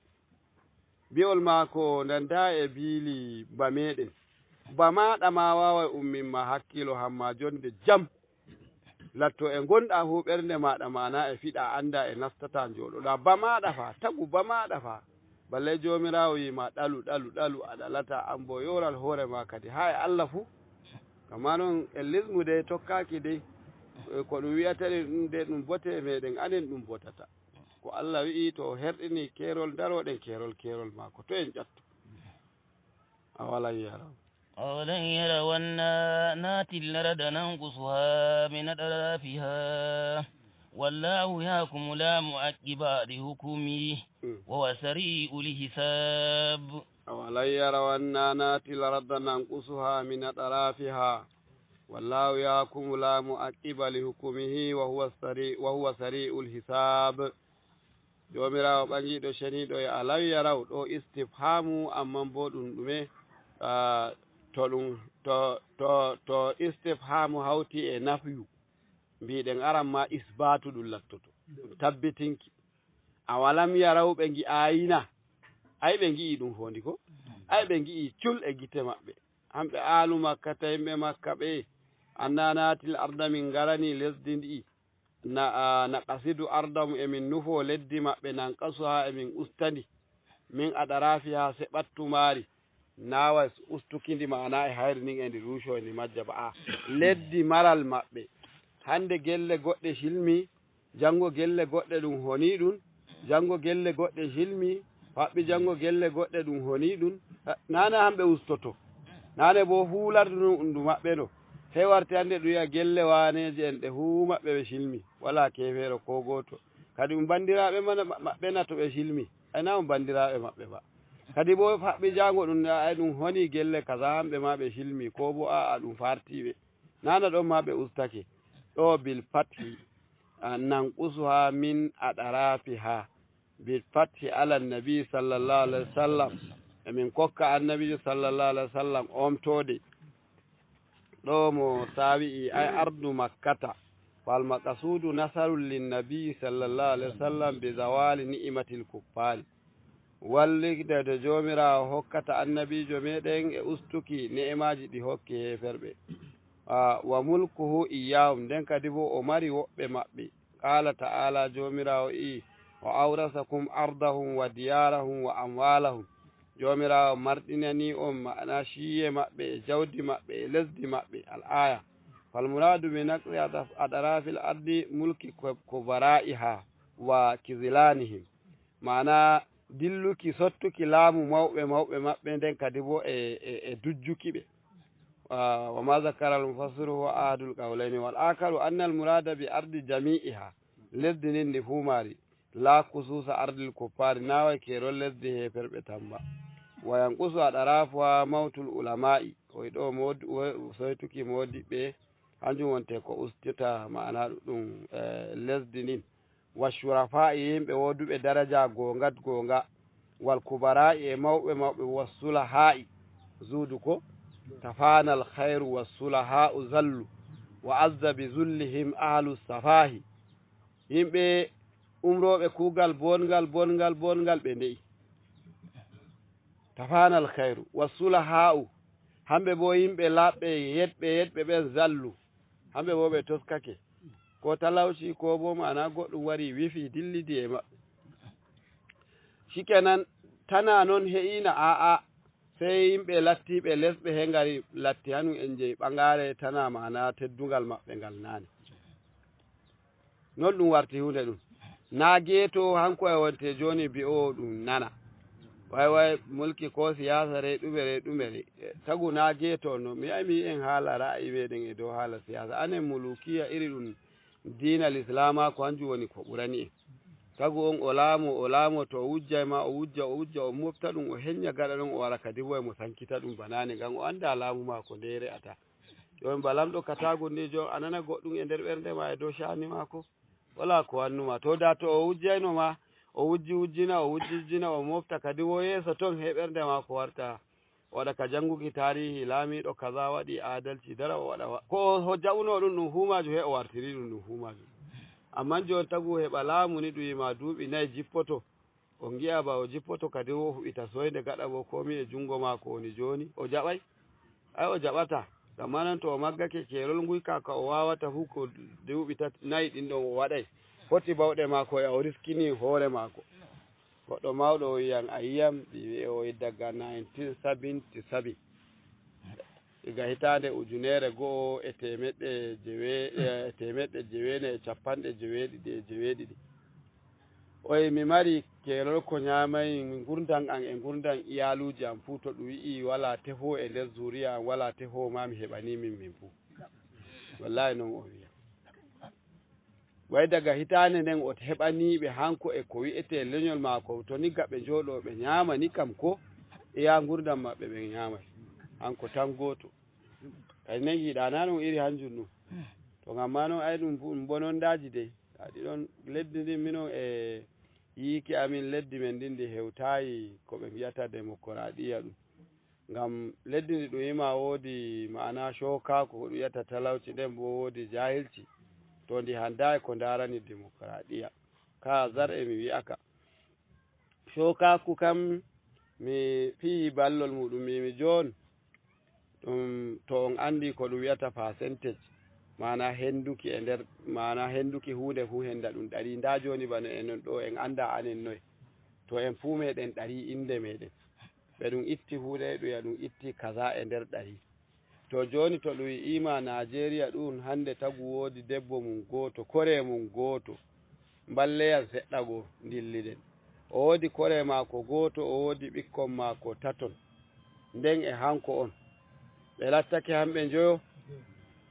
Bi'ol maako nanda e biili ba meɗen. Ba maɗa ma wawai ummin ma hakkilo hamma jonde jam. Latto e ngonɗa fu ɓernde maɗa mana e fiɗa anda e nastata njoɗoɗa. Ba maɗa fa, tagu ba maɗa fa. Balle Joomiraawo wi'i ma ɗalu, ɗalu, ɗalu, a ɗalata an bo yoral hoore ma kadi. Ha e Allah fu. Amma non ellismu dey tokkaki dey. Ko ɗum wi'ata ɗum dey ɗum bote meɗen anen ɗum botata. Ko Allah wi'i, to o herɗini keerol, daroɗen keerol, keerol maako. To en ƴattu. أولم يروا أولم يروا أنا نأتي الأرض ننقصها من أطرافها والله يحكم لا معقب لحكمه Mm. وهو سريع الحساب. أولم يروا أنا نأتي الأرض ننقصها من أطرافها Wallahu yahkumu la mu'aqqiba li hukmihi wa huwa sari-, wa huwa sari'ul hisab. Joomiraawo ɓaŋiiɗo ceniiɗo e alaw yaraw, ɗo istifhamu, amman bo ɗum ɗume? Ah, to ɗum, to, to, to istifhamu hawti e nafyu, mbiɗen aran ma isbatu ɗum lattoto, ɗum tabbitinki. Awalam yaraw, ɓe ngi'aayina? Ay, ɓe ngi'i ɗum fondi ko? Ay, ɓe ngi'i cul e gite maɓɓe. Hamɓe aalu Makkata, yimɓe Makka ɓe, anna natil arda, min ngarani lesdi ndi, na, a, naqasidu ardahum, emin nufo leddi maɓɓe, nanqasuha, emin usta ndi, min aɗarafiha, seɓattu maari, nawa ustuki ndi, ma'ana e hayri nin e ndi ruuco, e ndi majja ba, a, leddi maral maɓɓe. Hande gelle goɗɗe cilmi, janngo gelle goɗɗe ɗum honii ɗum, janngo gelle goɗɗe cilmi, faɓɓi janngo gelle goɗɗe ɗum honii ɗum. Eh, naane hamɓe ustoto. Naane bo huulardu ndun ndu maɓɓe no. Sey warti hannde ɗum wi'a gelle waaneeje en ɗe fuu maɓɓe ɓe cilmi. Walaa keefeero koo gooto. Kadi ɗum banndiraaɓe mana-, ma-, maɓɓe na to ɓe cilmi. Ay, naa on banndiraaɓe maɓɓe ba. Kadi bo faɓɓi jaango ɗum, ay, ɗum honii gelle kaza, hamɓe maa ɓe cilmi, koo bo aa'a ɗum fartii ɓe. Naana ɗon ma ɓe ustake. Ɗo bil fathi, a, nanqusuha min aɗarafiha. Bil fathi ala nabi sallallahu alaihi wasallam. Emin kokka annabijo sallallahu alaihi wasallam omtode. Ɗo mo sawi'i ay ardu Makkata. Fal maqasudu nasarun lin nabi sallallahu alaihi wasallam bi zawali ni'matil kuffari. Wallitde Joomiraawo hokkata annabiijo meɗen e ustuki ne'emaaji ɗi hokki heeferɓe. Ah, wa mulkuhu iyyahum, nden kadi bo o mari woɓɓe maɓɓe. Qaala ta'ala, Joomiraawo wi'i, "Wa awrasakum ardahum wa diyarahum wa amwalahum." Joomiraawo marɗinanii on ma'ana ciiye maɓɓe e jawdi maɓɓe e lesdi maɓɓe. Al aya. Fal muradu bi naqsi adaf-, adrafil ardi mulki ku-, kubara'iha wa kizlanihim. Maana dilluki, sottuki laamu mawɓe mawɓe maɓɓe, nden kadi bo e, e, e dujjuki ɓe. Wa, wa ma zakara al-mufassiru huwa ahadul qawlayni, wal akaru anna al-murada bi ardi jami'iha, lesdi ndin ndi fuu maari, la kususa ardil kuffari, na way keerol lesdi heeferɓe tan ba. Wa yanqusu adrafuha mawtul ulama'i, o yi ɗo mod-, wo-, soytuki moodiɓɓe, hanjum wonte ko ustita ma'ana ɗuɗɗum, eh, lesdi ndin. Wa shurafa'i, yimɓe wooduɓe daraja goonga goonga, wal kubara'i, e mawɓe mawɓe, was sulaha'i, zuudu ko, tafanal khairu was sulaha'u zallu, wa azza bi zullihim ahlu safahi. Yimɓe umrooɓe kuugal bonngal, bonngal, bonngal, ɓe nde'i. Tafanal khairu was sulaha'u, hamɓe bo yimɓe laaɓɓe, yeɗɓe, yeɗɓe ɓen zallu, hamɓe bo ɓe toskake. Ko talawci, ko bo ma'ana goɗɗum wari wifi, dillidi e maɓɓe. Shikenan, tana non he'ina, a'a, sey yimɓe lattiiɓe lesɓe he ngari latti hanun en jeyi ɓangaare tana ma'ana teddungal maɓɓe ngal naane. Non ɗum warti huunde ɗum. Naa geeto hanko e wonte jooni bi'oowo ɗum nana. Way way mulki ko siyaasa re ɗume re ɗume re. Tagu naa geeto no. Mi wi'ay mi en haala ra'ayi meɗen e dow haala siyaasa. Anen mulukiya iri ɗum diina lislaama ko hanjum woni ko ɓurani en. Tagu on o laamo, o laamo to o wujjay ma, o wujja, o wujja, o mofta ɗum, o henya gaɗa ɗon, o wara kadi bo e mo sankita ɗum banaane, ngam o anndaa laamu maako nde re'ata. Jooni ba lamɗo kataagu ni, jooni a nana goɗɗum e nder ɓernde ma e dow caani maako? Walaa ko wannuma. To da to o wujjayno ma, o wujji wujjina, o wujji wujjina, o mofta kadi wo yeeso ton he ɓernde maako warta. O waɗa ka jannguki taarihi, laamiiɗo kaza waɗi aadalci, dara o waɗa wa-, ko o, o jaɓuno ɗum, ɗum fuu maajum, he o wartiri ɗum, ɗum fuu maajum. Amman jooni tagu heɓa laamu ni, ɗum wi'ima duuɓi nayi jippoto. O ngi'a ba o jippoto kadi wo huɓita soynde gaɗa bo komi e junngo maako woni jooni. O jaɓay? Ay, o jaɓata. Ngam manan to o maggake keerol nguy ka, ka o waawata fuu ko duuɓi tati, nayi ɗin ɗon o waɗay. Foti bawɗe maako e o riskini hoore maako. Goɗɗo mawɗo o wi'an, a yi'an, ɓe wi'e o daga nineteen seventy-seven. Iga hitaande ujunere go'o e teemeɗɗe jewe-, e teemeɗɗe jeweenayi e cappanɗe jeweeɗiɗi e jeweeɗiɗi. Oye, mi mari keerol ko nyaamay ngurndan an e ngurndan iyaaluuji an fuu, to ɗum wi'i walaa tefo e nder zuriya an, walaa tefo ma mi heɓanii min, min fuu. Wallahi non o wi'a. Way daga hitaande nden o heɓanii ɓe hanko e ko wi'etee lenyol maako, to ni gaɓe njooɗoo ɓe nyaama ni kam ko iya ngurndan maɓɓe ɓe nyaamay. Hanko tan gooto. Kadi nen yiɗa na ɗum iri hanjum ɗum. To ngam ma noon ay ɗum fu-, ɗum bonondaaji dey. Kadi ɗon leddi ndin minon e yiiki amin leddi men ndin ndi hewtaayi ko ɓe mbiyata demokoraɗiya ɗum. Ngam leddi ndi ɗum yima woodi ma'ana cookaaku ko ɗum wiyata talawci nden bo woodi jahilci. To ndi handaay ko ndaarani demokoraɗiya. Ka zar'e mi wi'aka. Cookaaku kam mi fiyi ballol muɗum mi, mi joon. Ɗum to on anndi ko ɗum wiyata percentage, maana hennduki e nder, maana hennduki huunde fuu hennda ɗum ɗarii. Ndaa jooni bano en on ɗoo en anndaa anen noye. To en fuu meeɗen ɗarii innde meeɗen. Ɓe ɗum itti huunde ɗum wi'a ɗum itti kaza e nder ɗarii. To jooni to ɗum wi'iima Naajeeriya ɗum hannde tagu woodi debbo mum gooto, koree mum gooto. Mballeyan seɗɗa go ndilliɗen. O woodi koree maako gooto, o woodi ɓikkon maako taton. Nden e hanko on. Ɓe lattake hamɓe njoyo.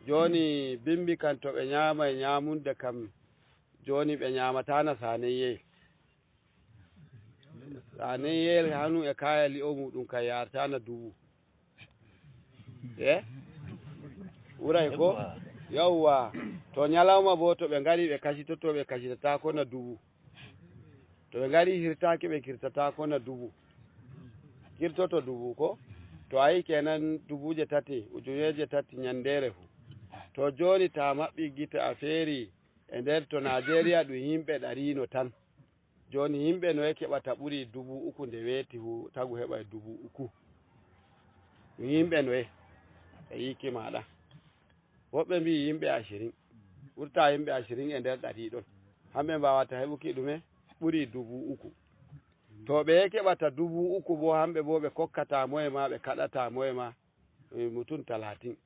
Jooni bimbi kan to ɓe nyaamay nyaamunde kam, jooni ɓe nyaamataana saaneyel. Saaneyel hanu e kaaya li'o muɗum kan yaartaana dubu. E? Ɓuray ko? Yawwa. To nyalawma bo to ɓe ngari ɓe kacitoto ɓe kacitataako na dubu. To ɓe ngari hirtaaki ɓe kirtataako na dubu. Kirtoto dubu ko? To ayi kenan dubuuje tati, ujuneeje tati nyandeere fu. To jooni ta maɓɓi gite a feeri e nder to Naajeeriya ɗum yimɓe ɗariino tan. Jooni yimɓe noye keɓata ɓuri dubu uku nde weeti hu-, tagu heɓa e dubu uku. Ɗum yimɓe noye e yiiki maaɗa? Woɓɓe mbii yimɓe asirin. Ɓurta yimɓe asirin e nder ɗari ɗon. Hamɓe mbaawata heɓuki ɗume ɓuri dubu uku. To ɓe keɓata dubu uku bo hamɓe bo ɓe kokkata moye ma ɓe kaɗata moye ma. E, mutum talatin.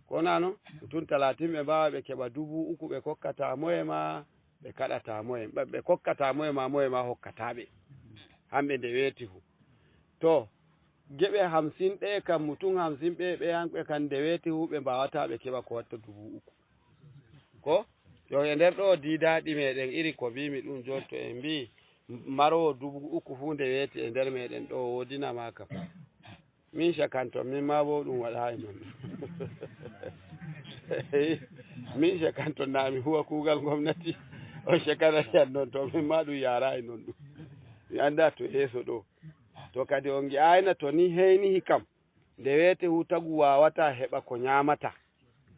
Ko naa non? Mutum talatin ɓe mbaawa ɓe keɓa dubu uku ɓe kokkata moye ma, ɓe kaɗata moye, ɓe, ɓe kokkata moye ma, moye ma hokkata ɓe. Hamɓe nde weeti fu. To, geɓe hamsin ɗe kam, mutum hamsin ɓe, ɓe hamɓe kan nde weeti fu, ɓe mbaawata ɓe keɓa ko watta dubu uku. Ko? Yo e nder ɗo diidaaɗi meɗen iri ko mbiimi ɗum jooni to en mbii, maroowo dubu uku fu nde weeti e nder meɗen ɗo woodina ma kam. Min cakanto, min ma bo ɗum waɗaay non. Min cakanto, na mi huwa kuugal gomnati, on cakana yan non, to min ma ɗum yaaraay non ɗum. Mi annda to yeeso ɗo. To kadi on ngi'aayna to ni heynihi kam, nde weete hu tagu waawata heɓa ko nyaamata.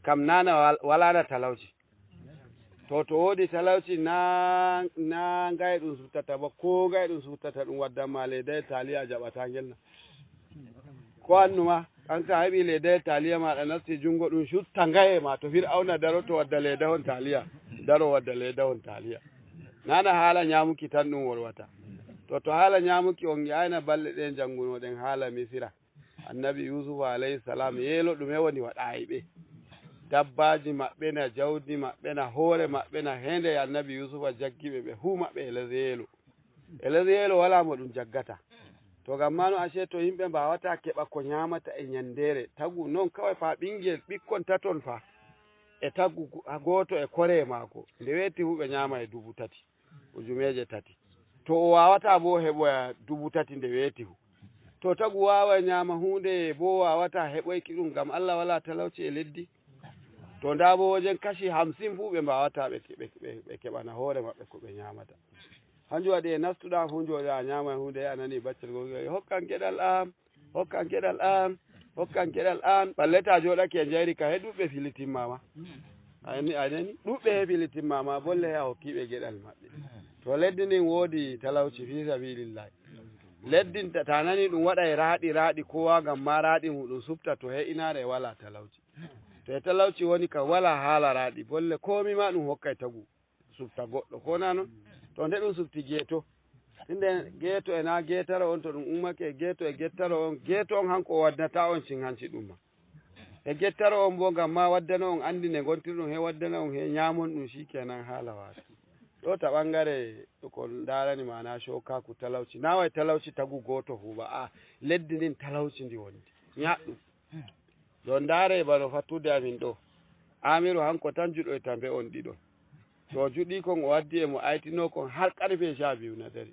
Kam nana wal-, walaana talawci. To, to woodi talawci, na, na ngaye ɗum suttata ba, ko ngaye ɗum suttata, ɗum waddan ma leedayel taaliya a jaɓata ngel na. Ko annuma, an ka heɓi leedayel taaliya maaɗa nasti junngo, ɗum sutta ngaye ma, to Fir'awna daroto wadda leedahon taaliya, daro wadda leedahon taaliya. Nana haala nyaamuki tan ɗum wolwata. To, to haala nyaamuki on ngi'ayna balɗe ɗe njanngunoɗen haala Misira. Annabi Yuusufa alayhi salam, yeelo ɗume woni waɗaayi ɓe? Dabbaaji maɓɓe na, jawdi maɓɓe na, hoore maɓɓe na, heende Annabi Yuusufa jaggi ɓe, ɓe huu maɓɓe e les yeelo. E les yeelo walaa mo ɗum jaggata. To ngam maano ashe to yimɓe mbaawataa keɓa ko nyaamata e nyandeere, tagu non kawai faa ɓinngel, ɓikkon taton faa, e tagu gu-, gooto e koree maako, nde weeti fuu ɓe nyaama e dubu tati. Ujuneeje tati. To o waawataa boo heɓoya dubu tati nde weeti fu. To tagu waawa nyaama huunde boo waawataa heɓoyki ɗum ngam Allah walaa talawci e leddi. To ndaa boo wajen kashi hamsin fuu ɓe mbaawataa ɓe ke-, ɓe, ɓe, ɓe keɓana hoore maɓɓe ko ɓe nyaamata. Hanjum waɗi e nastuɗaa fuu njooɗaa a nyaama huunde a nani baccel goo wi'a, "Hokkan geɗal am." Hokkan geɗal an, hokkan geɗal an. Ɓalle ta jooɗake e njayri ka, he ɗuɓɓe fili timmama. A nani, a nani? Ɗuɓɓe he fili timmama, bolle he a hokkiiɓe geɗal maɓɓe. To leddi ndin woodi talawci fii sabilillahi. Leddi ta, ta nani ɗum waɗa e raaɗi, raaɗi kowa ngam ma raaɗi muɗum supta to he inaare e walaa talawci. To e talawci woni ka walaa haala raaɗi, bolle koomi ma ɗum hokkay tagu. Supta goɗɗo, ko naa non? To nde ɗum supti geeto. Inde geeto e naa geetaro on, to ɗum ummake e geeto e gettaro on, geeto on hanko o waddata on cin hanci ɗum ma. E gettaro on bo ngam ma waddana on anndi nde ngontirɗum he waddana on he nyaamon ɗum, sikenan haala waati. Ɗo ta ɓangare ko ndaarani maana cookaaku talawci. Naa way talawci tagu gooto fu ba, a leddi ndin talawci ndi wondi. Ñaaɗɗum. Ɗo ndaare bano fattude amin ɗo. Aamiru hanko tan juɗoyta mbe on ɗiɗon. To juɗi kon o waddi e mo aytino kon har karfe sha biyu na dare.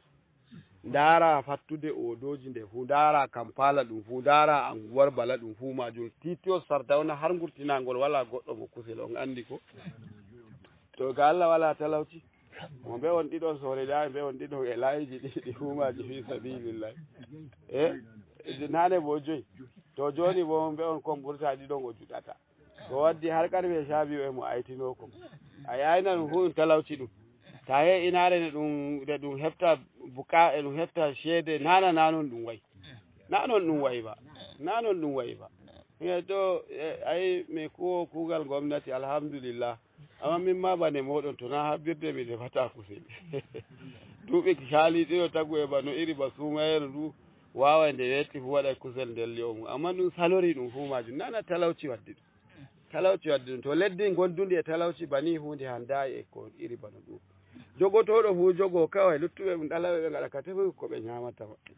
Ndaara fattude Oodooji nde fuu, ndaara Kampaala ɗum fuu, ndaara Anguwar Bala ɗum fuu maajum. Tiitiyol Sardawna har ngurtinaangol walaa goɗɗo mo kusel, on anndi ko? To ga Allah walaa talawci? Mo mbe on ɗiɗon soore ɗa, mbe on ɗiɗon e laayiiji ɗi, ɗi fuu maaji fii sabiilillahi. E, naane bo joyi. To jooni bo mbe on kon ɓurta ɗiɗon o juɗata. Ko waddi har karfe sha biyu e mo aytinoo kon. A yaayna ɗum fuu ɗum talawci ɗum. Ta he inaare ne ɗum, nde ɗum hefta buka, e ɗum hefta ceede, naana na non ɗum wayi. Na non ɗum wayi ba. Na non ɗum wayi ba. E to, e, ay, mi kuwo kuugal gomnati, alhamdulillah. Amma min ma bane moɗon, to na habbirde mi defata kusel. Duuɓi kaaliɗi ɗo tagu e bano iri ba suumayeeru ndu, waaway nde wetti fu waɗa kusel nder li'o mum. Amma ɗum salori ɗum fuu maajum, nana talawci waddi ɗum. Talawci waddi ɗum. To leddi gondundi e talawci bani fu ndi handayi e ko iri bano ɗum. Jogotooɗo fu jogo kaway, luttuɓe ɗum ɗalaɓe ɓe ngaɗa ka tefuki ko ɓe nyaamata maɓɓe.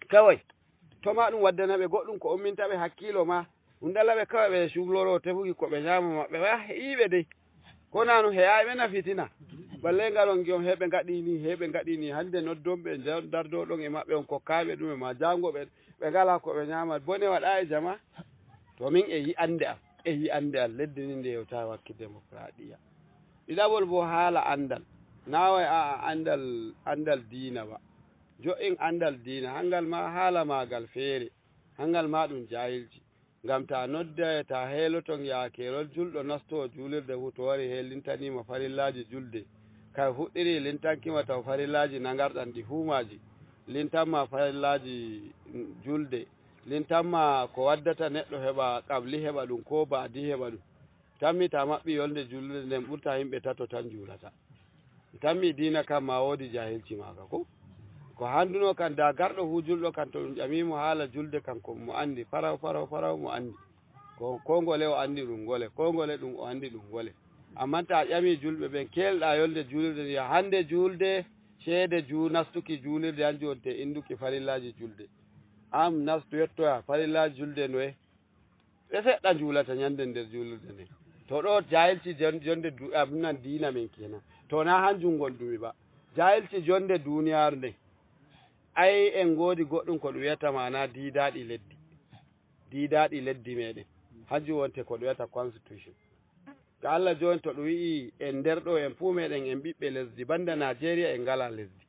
Kaway, to ma ɗum waddana ɓe goɗɗum ko umminta ɓe hakkiilo ma, ɗum ɗalaɓe kaway ɓe cukloro tefuki ko ɓe nyaama maɓɓe. Wa, yiiɓe dey. Ko nanu he ay ɓe na fitina. Balle ngaron ngi'on he ɓe ngaɗi ni, he ɓe ngaɗi ni. Hande noddon ɓe, nja-, dardo ɗon e maɓɓe, on kokkaɓe ɗum e ma, jango ɓe, ɓe ngala ko ɓe nyaama. Bone waɗa e jama. To min e yi'ande am, e yi'ande am, leddi ni nde yewta wakki demokradiya. Ɗiɗaɓol bo haala andal. Na way a, a andal, andal diina ba. Jo'in andal diina, hangal ma haala maagal feere. Hangal ma ɗum jahilci. Ngam ta nodda e ta heeloto ngi'a keerol julɗo nasto juulirde fu to wari he lintaniima farillaaji julde. Kay fuɗɗiri lintankima taw farillaaji nangarɗan ɗi fuu maaji. Lintanma farillaaji, mm, julde. Lintanma ko waddata neɗɗo heɓa qabli heɓa ɗum koo baadi heɓa ɗum. Tammi ta maɓɓi yolnde juulirde nden ɓurta yimɓe tato tan juulata. Tammi diina kan ma woodi jahilci maaka ko? Ko handuno kan da garɗo fu julɗo kan to ɗum ƴamimo haala julde kan ko mo andi faraw, faraw, faraw mo andi. Ko, ko ngole o andi ɗum ngole, ko ngole ɗum o andi ɗum ngole. Amma ta ƴami julɓe ɓen, keelɗa yolde juulirde ndiya, hande juulde, ceede ju-, nastuki juulirde hanjum wonte induki farillaaji julde. Am nastu yettoya farillaaji julde noye? Ɓe seɗɗa njuulata nyande nder juulirde nden. To ɗo jahilci jon-, jonde du-, abinan diina men kenan. To na hanjum gondumi ba. Jahilci jonde duniyaaru nden. Ay en ngoodi goɗɗum ko ɗum wiyata maana diidaaɗi leddi. Diidaaɗi leddi meɗen. Hanjum wonte ko ɗum wiyata constitution. Ga Allah jooni to ɗum wi'i en nder ɗo en fuu meɗen en ɓiɓɓe lesdi. Banda Najeriya en ngala lesdi.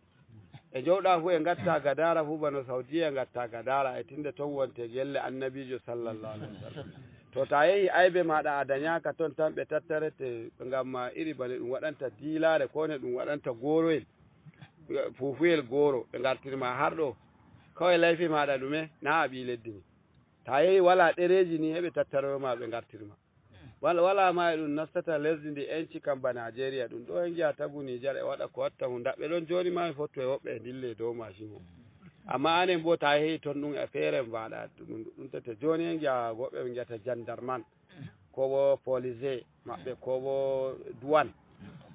E jowɗa fu e ngatta gadara fu bano Saudiya ngatta gadara e tinde ton wonte gelle annabijo sallallahu alaihi wasallam. To ta yehi aybe maɗa a danyaka ton tan ɓe tattarete ngam ma iri bane ɗum waɗanta dilare ko ne ɗum waɗanta goroyel, fufuyel goro ɓe ngartirma har ɗo. Kawai laifi maɗa ɗume na a ɓi leddi ni. Ta yehi wala ɗereji ni heɓe tattaroyo ma ɓe ngartirma. Wala, wala ma e ɗum nastata lesdi ndi enci kam ba Najeriya. Ɗum ɗo en ngi'a tagu Nijar e waɗa ko watta mum. Ndaɓɓe ɗon jooni ma e fotto e woɓɓe e ndille e dow mashin o. Amma anen bo ta yehi ton ɗum e feere mbaɗa ɗum, ɗum tete. Jooni en ngi'a woɓɓe ɓe ngi'ata jandarman, ko bo police maɓɓe, ko bo douane.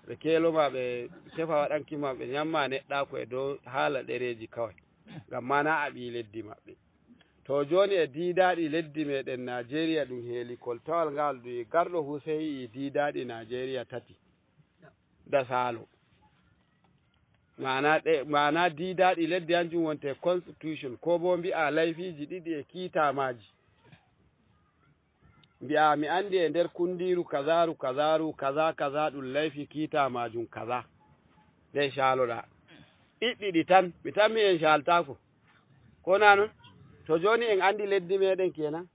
Ɓe keelo ma ɓe tefa waɗanki ma ɓe nyamma neɗɗa ko e dow haala ɗereji kawai. Ngam ma na a ɓi leddi maɓɓe. To jooni e diidaaɗi leddi meɗen Najeriya ɗum heeli koltawal ngal ɗum e garɗo fu sey yi'i diidaaɗi Najeriya tati. Dasaalo. Maana ɗe, maana diidaaɗi leddi hanjum wonte constitution, ko bo mbi'a laifiiji ɗiɗi e kiita maaji. Mbi'a mi andi e nder kundiiru kazaru, kazaru, kaza, kaza ɗum laifi kiita maajum kaza. Nde caaloɗa. Ɗiɗɗiɗi tan, mi tammi en caaltaako. Ko na non? To jooni en andi leddi meɗen kenan.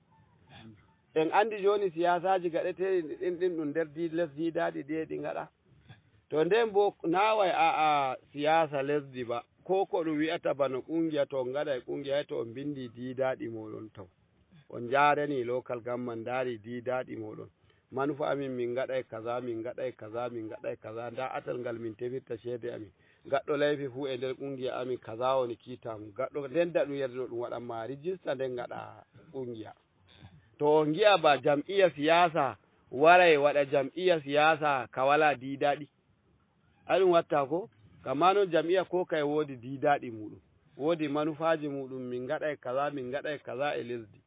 En andi jooni siyaasaji gaɗeteeɗi ɗin, ɗin ɗum nder di-, les diidaaɗi ɗi e ɗi ngaɗa. To nden bo naaway a, a siyaasa lesdi ba, ko ko ɗum wi'ata bano kungiya to on ngaɗay kungiya to on bindi diidaaɗi moɗon to. On njaarani local government ndaari diidaaɗi moɗon. Manufa amin min ngaɗay kaza, min ngaɗay kaza, min ngaɗay kaza. Nda atal ngal min tefirta ceede amin. Gaɗɗo laifi fu e nder kungiya amin kaza woni kiita mum. Gaɗɗo nden daɗu yerdo ɗum waɗan ma rijista nden ngaɗa kungiya. To on ngi'a ba jam'iya siyasa waray waɗa jam'iya siyasa ka wala diidaaɗi. Ay ɗum watta ko, gam ma non jam'iya ko kay woodi diidaaɗi muɗum. Woodi manufaaji muɗum, min ngaɗay kaza, min ngaɗay kaza e lesdi.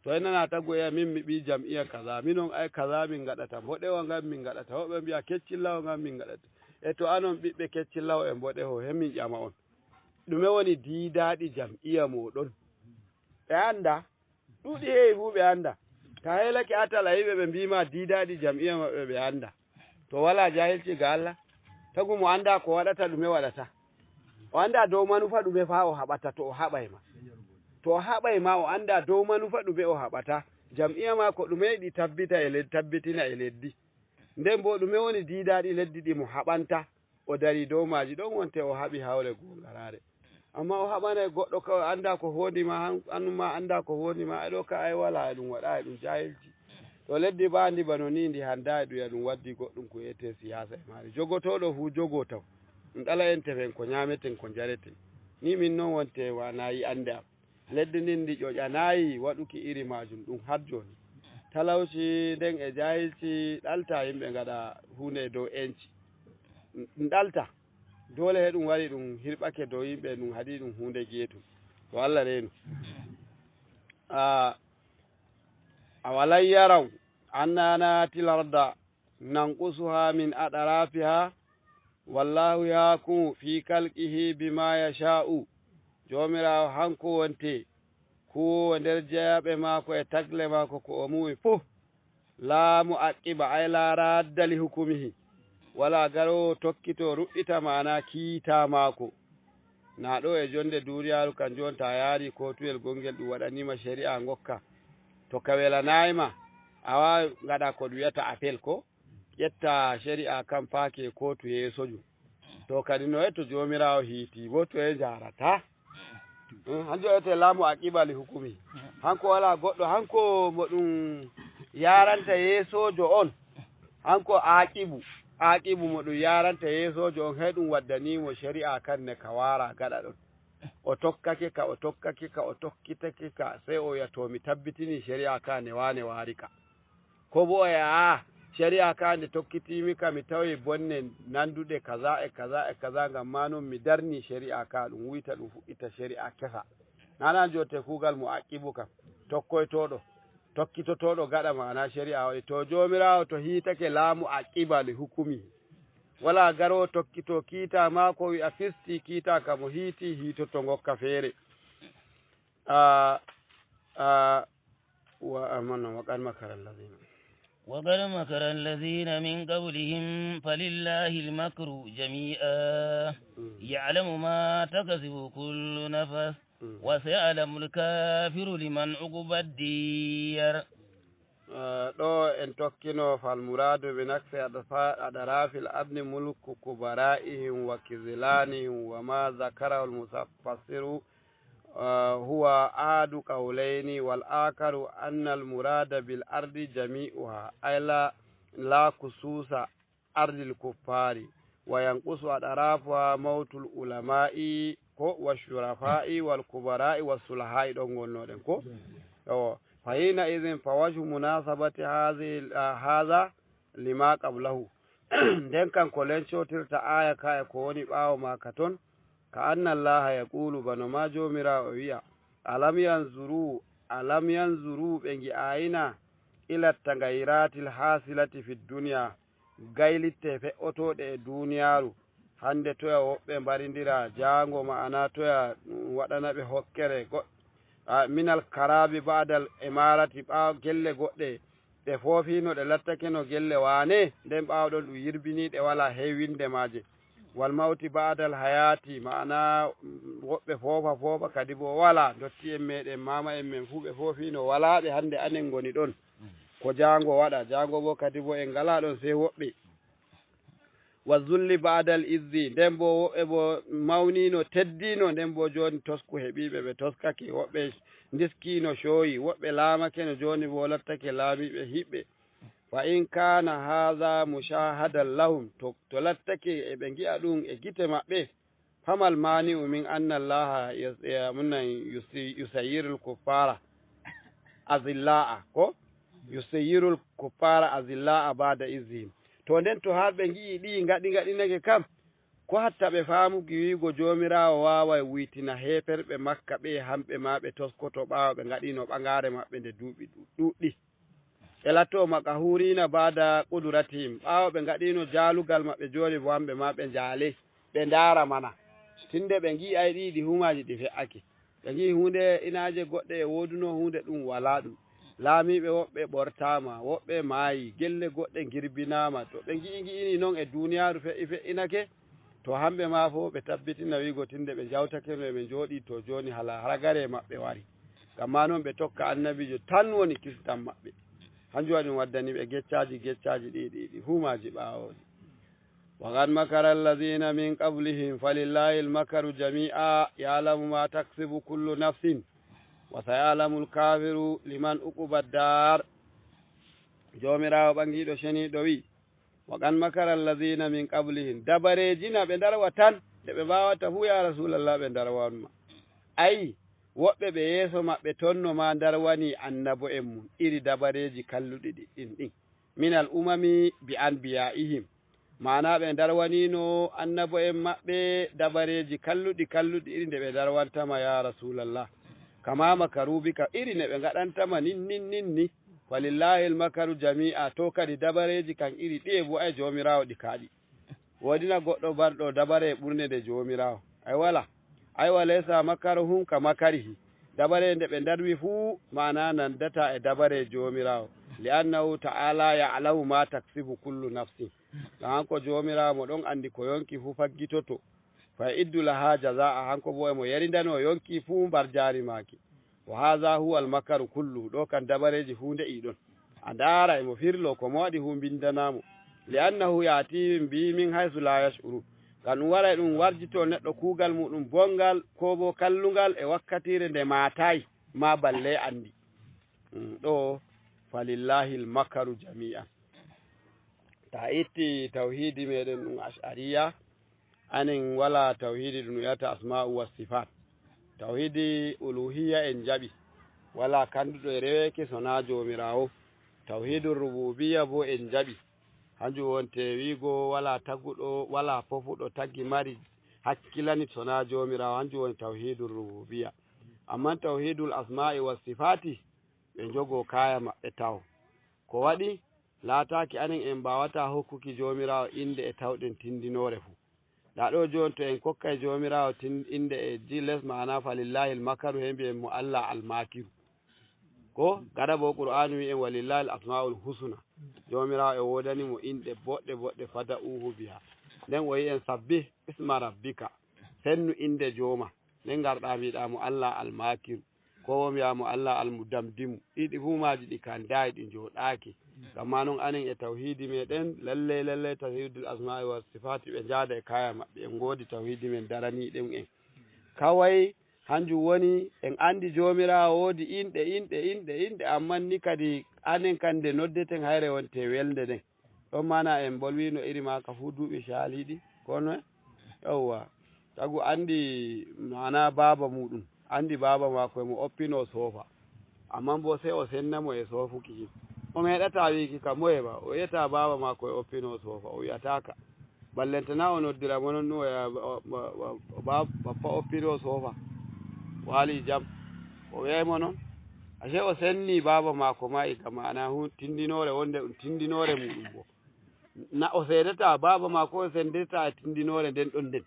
To en nana tagu e min mi ɓii jam'iya kaza, minon ay kaza min ngaɗata, mboɗewa ngam min ngaɗata, woɓɓe mbi'a keccillawo ngam min ngaɗata. E to anon ɓiɓɓe keccillawo e mboɗeho, he min ƴama on. ɗume woni diidaaɗi jam'iya mooɗon? Ɓe anndaa. Ɗuuɗi heewi fuu ɓe anndaa. To a heelake atal a yi'i ɓe, ɓe mbii ma diidaaɗi jam'iya maɓɓe, ɓe anndaa. To walaa jaahilci ga Allah, tagu mo anndaa ko waɗata, ɗume waɗata. O anndaa dow manufa ɗume faa o haɓata, to o haɓay ma. To o haɓay ma, o anndaa dow manufa ɗume o haɓata. Jam'iya maako ɗume ɗi tabbita e led-, tabbitina e leddi. Nden boo ɗume woni diidaaɗi leddi ɗi mo haɓanta? O darii dow maaji ɗon, wonte o haɓi hawre gooŋgaraare. Ammaa o haɓanay goɗɗo ka o anndaa ko foondi ma, han-, an maa anndaa ko foondi ma. E ɗo ka ay walaa, e ɗum waɗa, e ɗum jaahilci. To leddi baandi bano ni, ndi hanndaa, e ɗum ya ɗum waddi goɗɗum ko wi'etee siyaasa e maari. Jogotooɗo fuu jogoo taw. Ɗum ɗala en tefen ko nyaameten, ko njareten. Ni min non wonte wanaa yi'annde am. Leddi ndin ndi ƴoƴanaayi waɗuki iri maajum ɗum har jooni. Talawci nden e jaahilci ɗalta yimɓe ngaɗa huunde e dow enci. Ɗum ɗalta. Doole he ɗum wari ɗum hirɓake dow yimɓe, ɗum haɗi ɗum huunde geetum. To Allah reenu. A, awalam yaraw anna na'til arda nanqusuha min atrafiha, wallahu yahkumu fi khalqihi bima yasha'u. Joomiraawo hanko wonte kuwoowo nder jeyaaɓe maako e tagle maako ko o muwi fuu. Laa mu'aqqiba, ay laa radda li hukumihi. Walaa garoowo tokkito ruɗɗita maana kiita maako. Na ɗo e jonde duuniyaaru kan jon, ta yaari kootuyel gongel ɗum waɗaniima shari'a ngokka. To ka welanaay ma, a waawi ngaɗa ko ɗum wi'ata appel ko? Ƴetta shari'a kan paaki e kootu yeesojo. To kadi no e to Joomiraawo hiiti bo, to e njaarata. Eh, hanjo ete laamu a qibali hukumi. Hanko walaa goɗɗo, hanko mo ɗum yaaranta yeesojo on. Hanko aaqibu, aaqibu mo ɗum yaaranta yeesojo on, he ɗum waddanii mo shari'a kan ne ka waara gaɗa ɗon. O tokkake ka, o tokkake ka, o tokkitake ka, sey o wi'a, "To mi tabbitinii shari'a ka ne waane waari ka." Ko bo o wi'a, "Aa, shari'a ka nde tokkitiimi ka, mi tawi bonne nanduɗe kaza e kaza e kaza, ngam maa non mi darni shari'a ka, ɗum wuyta, ɗum fuɗɗita shari'a kesa." Nana jotte kuugal mo aqibu kam, tokkoytooɗo, tokkitotooɗo gaɗa maana shari'a waɗi. To Joomiraawo to hiitake laamu a qibali hukumi, walaa garoowo tokkito kiita maako wi'a fisti kiita ka mo hiiti, hiitoto ngokka feere. A, a, wa, amana, wa qad makara allazina. وقد مكر الذين من قبلهم فلله المكر جميعا Mm. يعلم ما تكسب كل نفس Mm. وسيعلم الكافر لمن عقبى الدير. Eh, ɗo en tokkino, fal muradu bi naqsi adfa-, adrafil ardi mulku kubara'ihim wa kizlanihim wa ma zakarahu al-mufassiru, eh, huwa ahadu qawlayni, wal akharu anna al murada bil ardi jami'uha, ay la, la khususa ardil kuffari, wa yanqusu adrafuha mawtul ulama'i ko wa shurafa'i wal kubara'i was sulaha'i, ɗon ngonnoɗen ko. Yo, fa hina idhin fa wajhu munasabati hadhihi, hadha lima qablahu. Nden kan ko lencotirta aya ka e ko woni ɓaawo maaka ton, ka anna Allaha yaqulu, bano ma Joomiraawo o wi'a, "Alam yanzuru, alam yanzuru, ɓe ngi'aayina, ila tagayiratil hasilati fid dunya, gaylitte fe'otooɗe e duuniyaaru, hande toya woɓɓe mbarindira jaango, ma'ana toya ɗum waɗana ɓe hokkere go-, a, minal karabi ba'dal imarati, ɓaawo gelle goɗɗe ɗe foofino, ɗe lattakeno gelle waane, nden ɓaawo ɗon ɗum yirbini ɗe, walaa heewinde maaje. Wal mawti ba'dal hayati, ma'ana, mm, woɓɓe foofa foofa kadi bo walaa, ndotti'en meɗen, maama'en men fuu ɓe foofino, walaa ɓe, hande anen ngoni ɗon. Ko jaango waɗa, jaango bo kadi bo en ngalaa ɗon sey woɓɓe. Wa zulli ba'dal izzi, nden bo woɓɓe bo mawnino, teddino, nden bo jooni tosku heɓiiɓe, ɓe toskake, woɓɓe ndiskino cooyi, woɓɓe laamakeno, jooni bo lattake laamiiɓe hiɓɓe. Fa in kana hadha mushahadan lahum, to, to lattake e ɓe ngi'a ɗum e gite maɓɓe, famal mani'u min anna Allaha yus-, eh, mun nan yusi-, yusayyirul kuffara azilla'a, ko? Yusayyirul kuffara azilla'a ba'da izzihim. To nden to haa ɓe ngi'i ɗi ngaɗi ngaɗinake kam, ko hatta ɓe faamuki wi'ugo Joomiraawo waaway wuytina heeferɓe Makka ɓe hamɓe maa ɓe toskoto ɓaawo ɓe ngaɗino ɓagaare maɓɓe nde duuɓi ɗu-, ɗuuɗɗi. Ɓe latto maqahurina ba'da qudratihim. Ɓaawo ɓe ngaɗino jaalugal maɓɓe jooni bo hamɓe maa ɓe njaale, ɓe ndaara mana. Tinde ɓe ngi'ay ɗi, ɗi huumaaji ɗi fe'ake. Ɓe ngi'i huunde inaaje goɗɗe e woodunoo huunde ɗum walaa ɗum. Laamiiɓe woɓɓe ɓortaama, woɓɓe maayi, gelle goɗɗe ngirbinaama. To ɓe ngi'i ngi'ini non e duuniyaaru fe'i fe'inake, to hamɓe maa fof ɓe tabbitina wi'go tinde ɓe njawtake no e ɓe njooɗii to jooni hala ragare maɓɓe wari. Ngam maa non ɓe tokka annabiijo tan woni kistan maɓɓe. Hanjum waɗi ɗum waddani ɓe geccaaji, geccaaji ɗi, ɗi, ɗi huumaaji ɓaawooji. وقد مكر الذين من قبلهم فلله المكر جميعا يعلم ما تكسب كل نفس وسيعلم الكافر لمن عقبى الدار. Joomiraawo ɓangiiɗo ceniiɗo wi'i, وقد مكر الذين من قبلهم, dabareeji na ɓe ndarwa tan, nde ɓe mbaawata fuu, yaa Rasuulallah, ɓe ndarwan ma. Ayi, woɓɓe ɓe yeeso maɓɓe ton no ma ndarwani annabo'en mum, iri dabareeji kalluɗi ɗi, ɗin ɗin. من الأمم بأنبيائهم. Maanaa ɓe ndarwaniino annabo'en maɓɓe dabareeji kalluɗi, kalluɗi iri nde ɓe ndarwanta ma, yaa Rasuulallah. كما مكروا بك, iri ne ɓe ngaɗanta ma nin, nin, nin ni. فلله المكر جميعا, to kadi dabareeji kan iri ɗiye bu'ay Joomiraawo ɗi kaaɗi. Woodina goɗɗo barɗo dabare ɓurnde nde Joomiraawo? Ay walaa. Ay وليس مكرهم كمكره. Dabare nde ɓe ndarwi fuu, maanaa nandataa e dabare Joomiraawo. لأنه تعالى يعلم ما تكسب كل نفس. Ngam hanko Joomiraawo mo ɗon anndi ko yonki fuu faggitoto. فيعد لها جزاءها, hanko boo emo yerindanoo yonki fuu mbarjaari maaki. وهذا هو المكر كله, ɗo kan dabareeji fuu nde'i ɗon. A ndaara emo firloo ko mo waɗi fuu mbindanaa mo. لأنه يأتيهم به من حيث لا يشعرون. Ngam ɗum waray ɗum warjitoo neɗɗo kuugal muuɗum bonngal, koo boo kallungal e wakkatiire nde maataay, maa balle anndi. Mm, ɗo, فلله المكر جميعا. Ta itti tawhiidi meɗen ɗum Ash'ariya, anen walaa tawhiidi ɗum wi'ata asma'u was sifaat. Tawhiidi uluhiyya en njaɓi. Walaa kannduɗo e reweeki sonaa Joomiraawo. Tawhiidu rububiyya boo en njaɓi. Hanjum wonte wi'go walaa taguɗo, walaa fofuɗo tagi mari hakkilani sonaa Joomiraawo. Hanjum woni tawhiidu rububiyya. Ammaa tawhiidul asma'i was sifaati, ɓe njogoo kaaya maɓɓe tawo. Ko waɗi? Laataaki anen en mbaawataa hokkuki Joomiraawo innde e tawɗen tindinoore fuu. Ndaa ɗo jooni, to en kokkay Joomiraawo tin-, innde e ji les, maanaa فلله المكر, he mbi'en mo Allah Almakiru. Ko gada boo Qur'aanu wi'i en ولله الأسماء الحسنى. Joomiraawo e woodani mo inɗe boɗɗe boɗɗe, فادعوه بها. Nden o wi'i en سبح اسم ربك. Sennu innde jooma. Nden ngarɗaa mbi'ɗaa mo Allah Almakiru. Koo boo mbi'aa mo Allah Almudamdimu. Ɗiɗi fuu maaji ɗi kandaay, ɗi njooɗaaki. Ngam maa non anen e tawhiidi meɗen, lalley, lalley tawhiidul asma'i was sifaati ɓe njaada e kaaya maɓɓe. En ngoodi tawhiidi men daraniiɗum en. Kaway hanjum woni en anndi Joomiraawo woodi inɗe, inɗe, inɗe, inɗe, ammaa ni kadi anen kan nde noddeten hayre wonte welnde nden. Ɗon maanaa en mbolwiino iri maaka fuu duuɓi caaliiɗi, ko noy? Yawwa. Tagu anndi maanaa baaba muuɗum, anndi baaba maako emo oppinoo soofa. Ammaa boo sey o senna mo e soofuki kin. O meeɗataa wi'ki ka moye ba, o wi'ataa baaba maako e oppinoo soofa, o wi'ataa ka. Ballantana o noddira mo non ɗum o wi'a, o, o, o, o ba-, bappa oppinoo soofa. Waali jam. O wi'ay mo non. Ashe o senni baaba maako ma iga maanaa hu-, tindinoore wonde ɗum tindinoore muuɗum boo. Na o seedataa, baaba maako on sendata e tindinoore nden ɗon nden.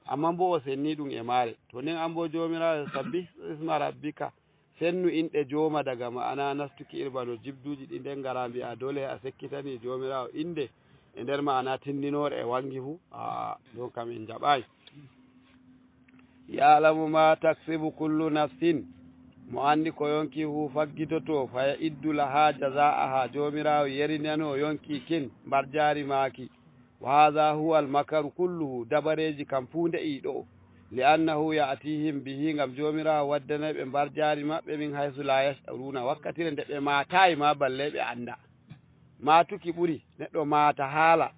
Ammaa boo o senni ɗum e maare. To nden an boo Joomiraawo, سبح اسم ربك. Sennu inɗe jooma daga maanaa nastuki iri bano jibduuji ɗi nden ngara mbi'aa doole a sekkitanii Joomiraawo innde e nder maanaa tindinoore e wanngi fuu. Aa, ɗon kam en njaɓaay. يعلم ما تكسب كل نفس. Mo anndi ko yonki fuu faggitotoo, فيعد لها جزاءها. Joomiraawo yerinanoo yonki kin mbarjaari maaki. وهذا هو المكر كله, dabareeji kam fuu nde'i ɗo'o. لأنه يأتيهم به, ngam Joomiraawo waddanay ɓe mbarjaari maɓɓe, من حيث لا يشعرون, wakkatire nde ɓe maataay ma balle ɓe annda. Maatuki ɓuri, neɗɗo maata haala,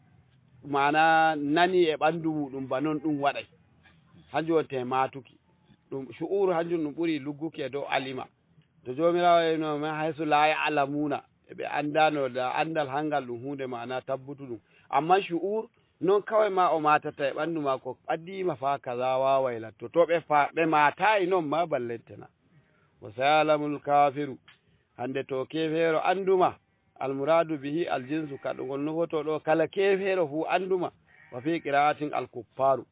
maanaa nani e ɓanndu muuɗum ba non ɗum waɗay. Hanjum wonte maatuki. Ɗum shu'uru, hanjum ɗum ɓuri lugguki e dow alima. To Joomiraawo e no من حيث لا يعلمون, e ɓe anndaano da anndal hangal ɗum huunde maanaa tabbutuɗum. Ammaa shu'ur, non kaway ma o maatata e ɓanndu maako, ɓaddiima faa kaza waaway latto. To ɓe fa-, ɓe maataayi non ma ballentena. وسيعلم الكافر. Hannde to keefeero annduma, المراد به الجنس, ka ɗum ngol nufotoo ɗo kala keefeero fuu annduma. وفي قراءة الكفار.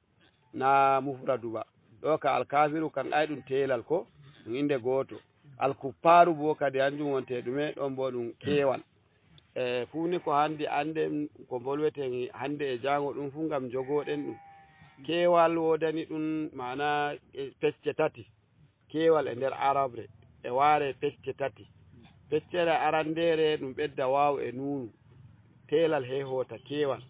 na mufradu ba. Ɗo ka alkafiru kan ay ɗum teelal ko, ɗum innde gooto. Alkuppaaru bo kadi hanjum wonte ɗume, ɗon bo ɗum keewal. E fuu ni ko handi annden ko mbolweten hande e jaango ɗum fuu ngam jogooɗen ɗum. Keewal woodani ɗum maana e pecce tati. Keewal e nder arabre e waare pecce tati. Feccere arandeere ɗum ɓedda waaw e nuunu, teelal he hoota keewal.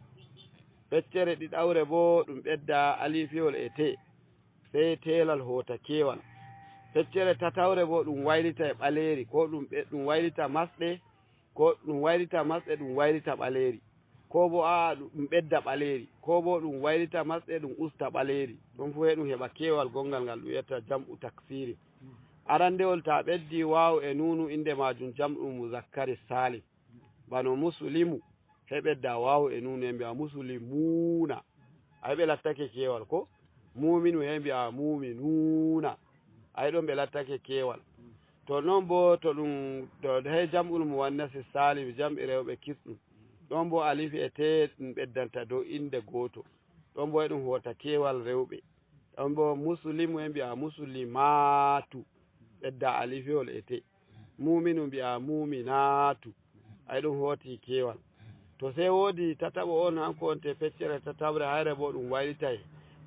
Feccere ɗiɗawre bo ɗum ɓedda alifewol e te, sey teelal hoota keewal. Feccere tatawre bo ɗum waylita e ɓaleeri, ko ɗum ɓe-, ɗum waylita masɗe, ko ɗum waylita masɗe, ɗum waylita ɓaleeri. Ko bo a'a, ɗum ɓedda ɓaleeri, ko bo ɗum waylita masɗe, ɗum usta ɓaleeri. Ɗum fuu he ɗum heɓa keewal gonngal ngal ɗum wiyata jam'u taksiri. Arandewol, ta ɓeddi waaw e nuunu, innde maajum jam'u muzakkari salim. Bano muslimu, he ɓedda waaw e nuunu, he mbi'a muslimuuna. Ay ɓe lattake keewal ko? Muuminu, he mbi'a muuminuuna. Ay ɗon ɓe lattake keewal. To non bo to ɗum, to he jam'ul muwannasi salim, jam'i rewɓe kisɗum. Ɗon bo alif e te ɗum ɓeddanta dow innde gooto. Ɗon bo e ɗum hoota keewal rewɓe. Ɗon bo muslimu e mbi'a muslimaatu, ɓedda alifewol e te. Muuminu mbi'a muuminaatu. Ay ɗum hooti keewal. To sey woodi tataɓo on, hanko wonte feccere tataɓre, hayre bo ɗum waylitay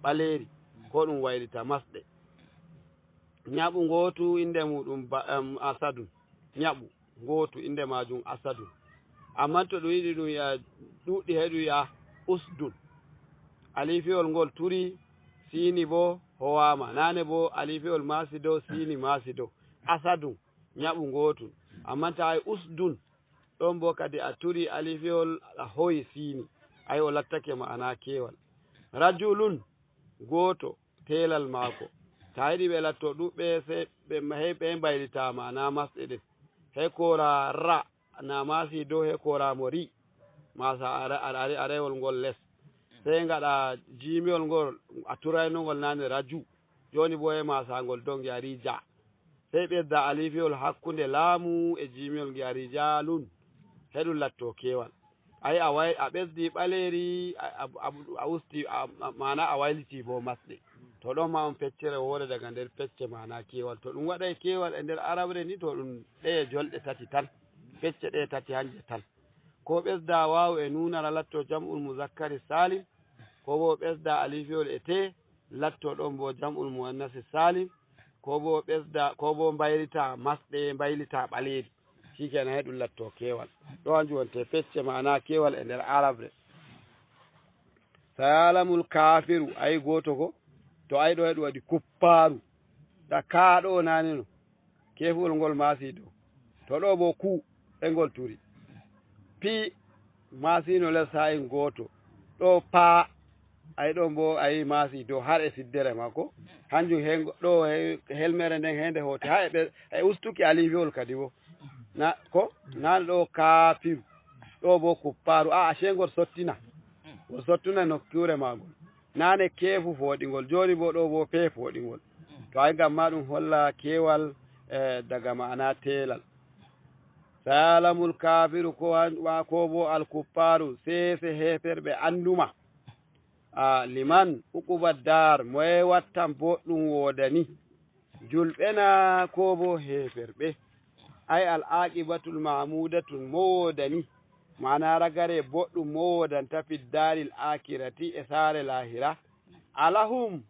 ɓaleeri, ko ɗum waylita masɗe. Ñaɓu ngootu, innde muuɗum ba-, em, asadun. Ñaɓu ngootu, innde maajum asadun. Ammaa to ɗum yiɗi ɗum ya ɗuuɗi, he ɗum ya usdun. Alifewol ngol turi, siini bo howaama. Naane bo alifewol maasi dow, siini maasi dow. Asadun, ñaɓu ngootun. Ammaa ta ay usdun, ɗon bo kadi a turi alifewol, a hoyi siini. Ay o lattake ma'ana keewal. Rajulun, gooto, teelal maako. Ta yiɗi ɓe latto ɗuuɗɓe, sey ɓe, he ɓe mbaylita ma'ana masɗe ɗen. He koora ra, na maasi dow, he koora mo ri. Maasa are, are, are, arewol ngol les. Sey ngaɗa jiimiwol ngol, a turayno ngol naane raju. Jooni bo he maasa ngol dow ngi'a rija. Sey ɓesda alifewol hakkunde laamu e jiimiwol ngi'a rijalun. He ɗum latto keewal. Ay, a way-, a ɓesdi ɓaleeri, a, a, a, a usti, a, a, maana a wayliti bo masɗe. To ɗon ma on feccere woore daga nder pecce maana keewal. To ɗum waɗay keewal e nder arabre ni, to ɗum ɗeye jolɗe tati tan. Pecce ɗeye tati hanje tan. Ko ɓesda waaw e nuunara latto jam'ul muzakkari salim, ko bo ɓesda alifewol e te, latto ɗon bo jam'ul muwannasi salim, ko bo ɓesda, ko bo mbaylita masɗe, mbaylita ɓaleeri. Shikenan, he ɗum latto keewal. Ɗo hanjum wonte pecce maana keewal e nder arabre. Sayalamul kaafiru, ayi gooto ko? To ayi ɗo, he ɗum waɗi kuppaaru. Da kaa ɗo naane no. Keefuwol ngol maasi dow. To ɗo bo ku e ngol turi. Pi maasino les haa en gooto. Ɗo paa, ay ɗon bo ay maasi dow har e siddere maako. Hanjum he ngo-, ɗo he helmere nden he nde hooti. Haa e ɓe, e ustuki alifewol kadi bo. Na, ko? Naane ɗo kaafiru. Ɗo bo kuppaaru. A, ashe ngol sottina. Ngol sottina nokkuure maagol. Naane keefu fooɗingol, jooni bo ɗo bo pee fooɗingol. To ay ngam ma ɗum holla keewal, eh, daga ma'ana teelal. Sayalamul kaafiru ko an-, wa ko bo alkuppaaru, seese heeferɓe anduma. A, liman uquba daar, moye wattan boɗɗum woodani? Julɓe na ko bo heeferɓe? Ay al aqibatul mahmudatun, mo woodani? Ma'ana ragare boɗɗum mo woodanta fid daaril akirati, e saare laahira. Alahum,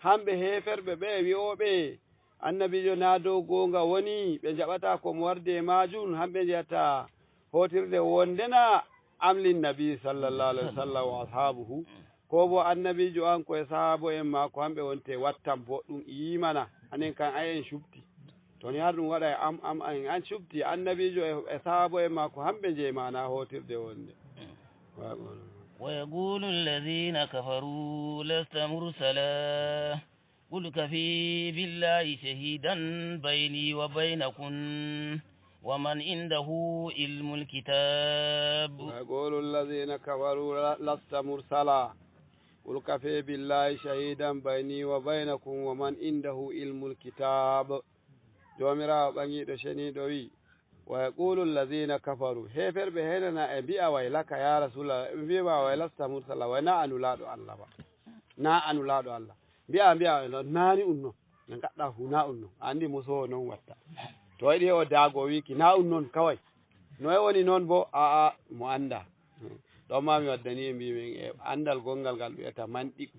hamɓe heeferɓe ɓe wi'ooɓe annabiijo naa dow goonga woni, ɓe njaɓataa ko mo wardi e maajum, hamɓe njeyata hootirde wonde na am lin nabi sallallahu alaihi wasallam wa ashabuhu, ko bo annabiijo an ko e sahaabo en maako, hamɓe wonte wattan boɗɗum e yiimana, anen kan ay en cubti. To ni har ɗum waɗa e am, am, an, an cubti annabiijo e, e sahaabo en maako, hamɓe njeyma na hootirde wonde. Wa-, ويقول الذين كفروا لست مرسلا قل كفي بالله شهيدا بيني وبينكم ومن عنده علم الكتاب. ويقول الذين كفروا ل-، لست مرسلا قل كفي بالله شهيدا بيني وبينكم ومن عنده علم الكتاب. Joomiraawo ɓaŋiiɗo ceniiɗo wi'i, ويقول الذين كفروا, heeferɓe henana e mbi'a, ويلك يا رسول الله, ɓe mbi'ma, ويلك لست مرسلا, way na a nulaaɗo Allah ba. Na a Nulaaɗo Allah. Mbi'a, mbi'a, no, naani un non. Na ngaɗɗa hu, na un non. A anndi musoowo non watta. To yiɗi o daago o wiiki, na un non kaway. Noye woni non bo? A'a, mo anndaa. Ɗon ma mi waddani en mbiimi en, e anndal gonngal ngal wi'ata manɗiqu.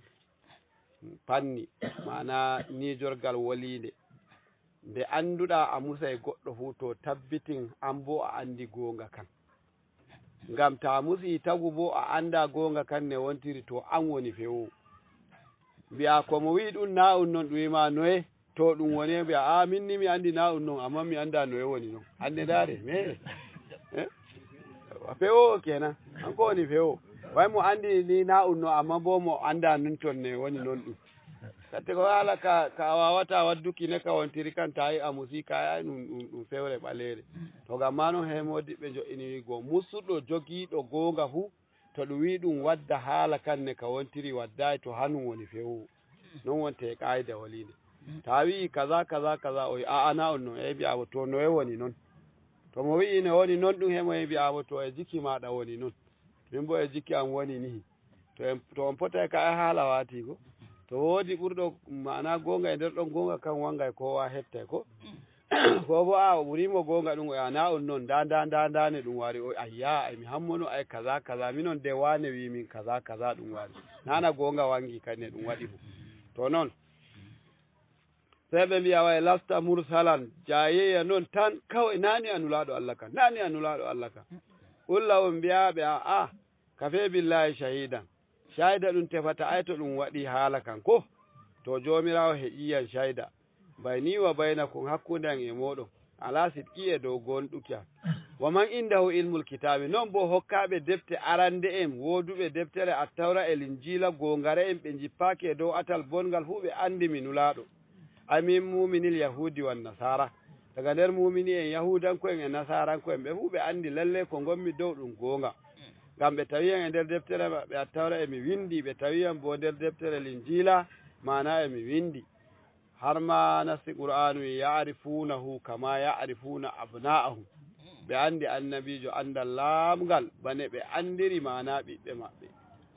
Fanni, maana niijorgal woliinde. Nde annduɗaa a musay goɗɗo fuu, to tabbitin an bo a anndi goonga kan. Ngam to a musii tagu bo a anndaa goonga kan ne wontiri, to an woni fewoowo. Mbi'aa ko mo wi'i ɗum na un non, ɗum wi'i ma noye? To ɗum woni, mbi'aa, a, min ni mi anndi na un non, ammaa mi anndaa noye woni non. Annde ndaare, meere. Eh? Fewoowo kenan, kanko woni fewoowo. Way mo anndi ni na un non, ammaa bo mo anndaa nun ton ne woni non ɗum. Katte ko haala ka, ka a waawataa wadduki ne ka wontiri kan, ta a musii ka, ay, ɗum, ɗum, ɗum fewre ɓaleere. To ngam maa non, he moodiɓɓe njo'ini wi'go, musuɗo jogiiɗo goonga fuu, to ɗum wi'i ɗum wadda haala kan ne ka wontiri waddaay, to hanun woni fewoowo. Non wonte e qaayida woliinde. Ta wi'i kaza, kaza, kaza, o wi'i, a'a, na on non, e mbi'aa mo, to noye woni non? To mo wi'i no woni non ɗum, he mo e mbi'aa mo, to e jiki maaɗa woni non. Min bo e jiki am woni nii. To en, to on potay ka e haala waati ko. To woodi ɓurɗo maana goonga e nder ɗon goonga kan wangay kowa hettay ko. Ko bo a o ɓuri mo goonga ɗum o ya na on non, nda, nda, nda, nda ne ɗum wari. O ayya, ay mi hammono ay kaza, kaza. Minon de wane wi min kaza, kaza ɗum wari. Nana goonga wangi kan ne ɗum waɗi fu. To non. Sey ɓe mbi'a way lasta mursalan, jaayeya non tan kaway, naani a Nulaaɗo Allah kan, naani a Nulaaɗo Allah kan. Ulla on mbi'aa ɓe, a'a, kafee billaahi shahiidan. Cayda ɗum tefata ay to ɗum waɗi haala kan ko? To Joomiraawo heƴii yan cayda. Bayni wa baynakum, hakkunde an e mooɗon. Alaa sidqi, e dow goonɗuki an. Wa man indahu ilmul kitaabi, non boo hokkaaɓe defte arande'en, wooduɓe deftere Attawra e Linjiila, goongare'en, ɓe njippaaki e dow atal bonngal fuu, ɓe anndi mi Nulaaɗo. Ay min muuminil Yahuudi wan Nasaara. Daga nder muumini'en Yahuudanko'en e Nasaaranko'en, ɓe fuu ɓe anndi lalle ko ngonmi dow ɗum goonga. Ngam ɓe tawi yam e nder deftere maɓɓe Attawra e mi winndi, ɓe tawi yam boo nder deftere Linjiila, maana e mi winndi. Har ma nasti Qur'aanu wi'i, "Ya'rifuunahu kama ya'rifuuna abna'ahum." Ɓe anndi annabiijo anndal laamngal, bane ɓe anndiri maana ɓiɓɓe maɓɓe.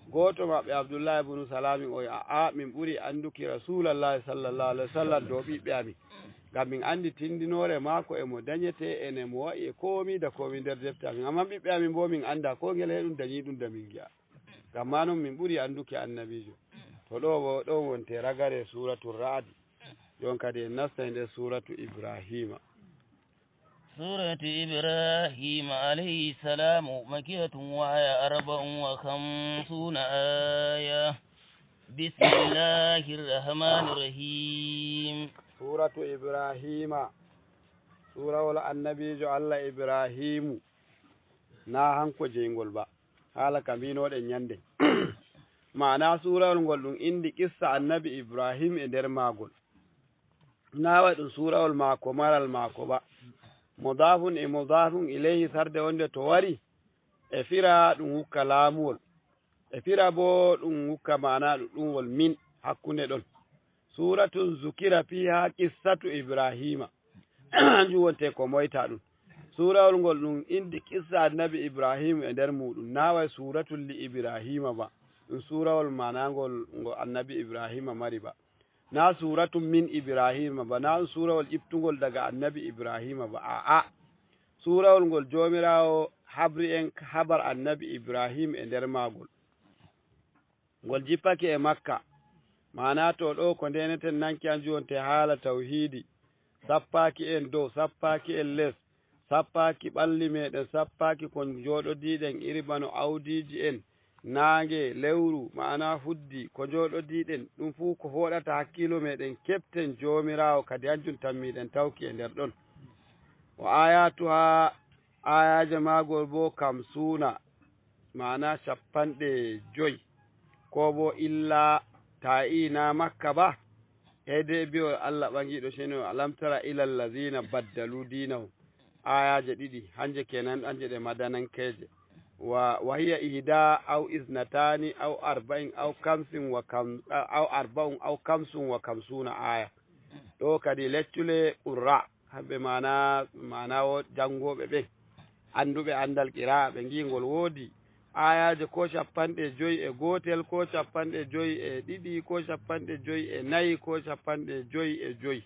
Gooto maɓɓe, Abdullahi ibnu Salaamin, o wi'i, "A'a, min ɓuri annduki Rasuulallahi sallallahu alaihi wasallam dow ɓiɓɓe amin. Ngam min anndi tindinoore maako e mo danyetee, e ne mo wa'i e koomi da koomi nder defte amin. Ammaa ɓiɓɓe amin boo min anndaa koo ngel he ɗum danyi ɗum da min ngi'a." Ngam maa non min ɓuri annduki annabiijo. To ɗo bo, ɗon wonte ragare Suuratu Ra'adi. Jon kadi en nasta e nder Suuratu Ibraahiima. سورة إبراهيم عليه السلام مكية وهي أربع وخمسون آية. بسم الله الرحمن الرحيم. Suuratu Ibraahiima, suurawol annabiijo Allah Ibraahiimu, naa hanko jeyngol ba, haala ka mbiinooɗen nyande. Maana suurawol ngol ɗum inndi qissa annabi Ibraahiim e nder maagol. Naa way ɗum suurawol maako maral maako ba. Mudaafun e mudaafun ilayhi sarde wonde to wari, e fira ɗum hukka laamuwol. E fira boo ɗum hukka maana ɗuɗɗumwol min hakkunde ɗon. Suuratun zukira fiiha qissatu Ibraahiima. Hanjum wonte ko moyta ɗum. Suurawol ngol ɗum inndi qissa annabi Ibraahiima e nder muuɗum. Naa way suuratun li Ibraahiima ba. Ɗum suurawol maana ngol ngo annabi Ibraahiima mari ba. Naa suuratun min Ibraahiima ba. Naa ɗum suurawol ƴiftungol daga annabi Ibraahiima ba. Aa'a. Suurawol ngol Joomiraawo habri en habar annabi Ibraahiima e nder maagol. Ngol jippake e Makka. Maana to ɗo ko ndeneten nanki hanjum wonte haala tawhiidi. Sappaaki en dow, sappaaki en les, sappaaki ɓalli meɗen, sappaaki ko njooɗodiɗen iri bano awdiiji en, naange, lewru, maana fuddi, ko njooɗodiɗen, ɗum fuu ko fooɗata hakkiilo meɗen, keɓten Joomiraawo kadi hanjum tammiɗen tawki e nder ɗon. Wa ayatuha, aayaaje maagol boo kamsuuna, maana cappanɗe joy, koo boo illa ta i na Makka ba, heede bi'ol Allah ɓaŋiiɗo ceniiɗo, "Alam tara ila allazina baddalu diinahum." Aayaaje ɗiɗi, hanje kenan, hanje ɗe madanankeeje. Wa, wa hiya ihda aw isnatani aw arba'in aw kamsin wa kam-, aw arba'un aw kamsun wa kamsuna aaya. Ɗo kadi leccule qurra. Kamɓe maana, maana wo janngooɓe ɓen, annduɓe anndal qiraa'a, ɓe ngi'i ngol woodi aayaaje ko cappanɗe joyi e gootel, ko cappanɗe joyi e ɗiɗi, ko cappanɗe joyi e nayi, ko cappanɗe joyi e joyi.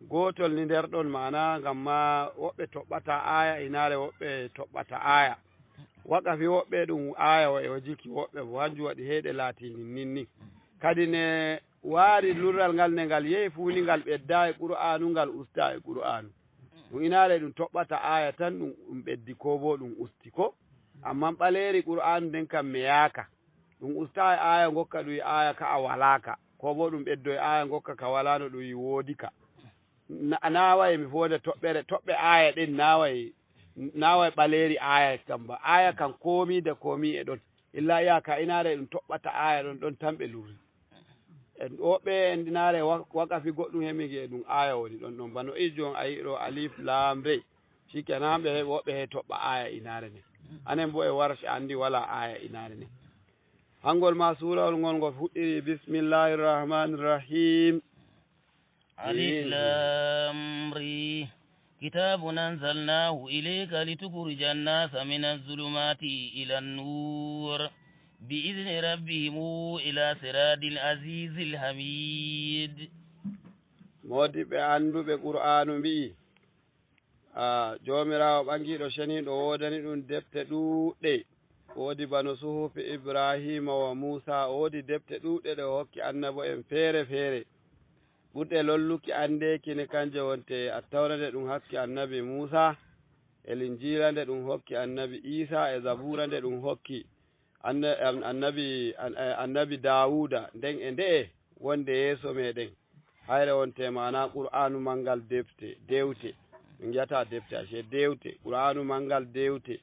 Gootol ni nder ɗon, maana ngam ma woɓɓe toɓɓata aaya inaare, woɓɓe toɓɓata aaya. Waqafi woɓɓe ɗum aaya o e o jiki woɓɓe bo, hanjum waɗi heyɗe laati nin nin ni. Kadi ne waari lurral ngal ne ngal yehi fuu ni ngal ɓedda e Qur'aanu, ngal usta e Qur'aanu. Ɗum inaare ɗum toɓɓata aaya tan ɗum, ɗum ɓeddi ko bo ɗum usti ko. Amman ɓaleeri Qur'aanu nden kam meyaaka. Ɗum usta e aaya ngokka ɗum wi aaya ka a walaaka. Ko bo ɗum ɓeddo e aaya ngokka ka walaano ɗum wi woodika. Na-, naaway mi foonda toɓɓere, toɓɓe aaya ɗen naaway, naaway ɓaleeri aaya kam ba. Aaya kan koomi da koomi e ɗon. Illa iyaaka inaare ɗum toɓɓata aaya ɗon, ɗon tan ɓe lurri. E woɓɓe en inaare wa-, waqafi goɗɗum hemigi e ɗum aaya woni ɗon ɗon. Bano ijo on a yi'i ɗo alif laam re. Shikenan ɓe he-, woɓɓe he toɓɓa aaya inaare nden. Anen bo e warshi andi wala aaya inaare nden. Hangol ma suurawol ngol ngo fuɗɗiri, Bismillahir Rahmanir Rahim. ألف لام ر. كتاب أنزلناه إليك لتخرج الناس من الظلمات إلى النور بإذن ربهم إلى صراط العزيز الحميد. Moodiɓɓe annduɓe Qur'aanu mbi'i, a, Joomiraawo ɓangiiɗo ceniiɗo woodani ɗum depte ɗuuɗɗe. Woodi bano suhufi Ibraahiima wa Muusa, woodi depte ɗuuɗɗe ɗe o hokki annabo'en feere feere. Ɓurɗe lolluki anndeeki ne kanje wonte Attawra nde ɗum hokki annabi Muusa, e Linjiila nde ɗum hokki annabi Iisa, e Zabuura nde ɗum hokki anna-, an-, annabi, an-, eh, annabi Daawuuda. Nden e nde'e wonde yeeso meeɗen. Hayre wonte maana Qur'aanu manngal defte, dewte. Min ngi'ata defte, ashe dewte. Qur'aanu manngal dewte.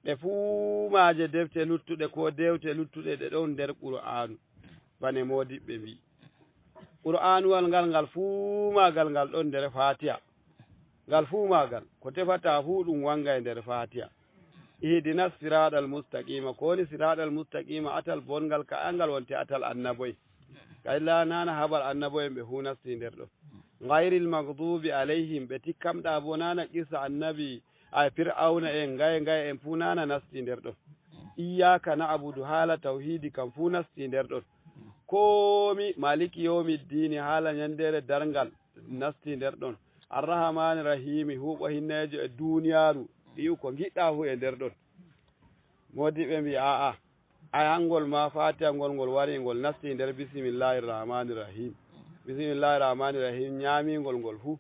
Ɗe fuu maaje defte luttuɗe, ko dewte luttuɗe, ɗe ɗon nder Qur'aanu, bane moodiɓɓe mbi'i. Qur'aanuwal ngal, ngal fuu maagal, ngal ɗon nder Faatiha. Ngal fuu maagal, ko tefata fuu ɗum wangay nder Faatiha. Ihdina siraaɗal mustaqiima, ko woni siraaɗal mustaqiima? Atal bonngal ka angal wonte atal annabo'en. Kay la nana habar annabo'en ɓe fuu nasti nder ɗon. Gayril magdubi alayhim, ɓe tikkamɗa bo nana qissa annabi ay Fir'awna en, ngaye ngaye en fuu naana nasti nder ɗon. Iyyaka na'budu, haala tawhiidi kam fuu nasti nder ɗon. Koomi, Maaliki yawmi ddiini, haala nyanndeere darngal nasti nder ɗon. Arrahmaani rahiimi, huuɓo hinneejo e duuniyaaru, wi'u ko ngiɗɗa fuu e nder ɗon. Moodiɓɓe mbi'i, aa'a, ay hangol ma Faatiha ngol, ngol wari, ngol nasti nder Bismillahir Rahmanir Rahim. Bismillahir Rahmanir Rahim nyaamingol ngol fuu.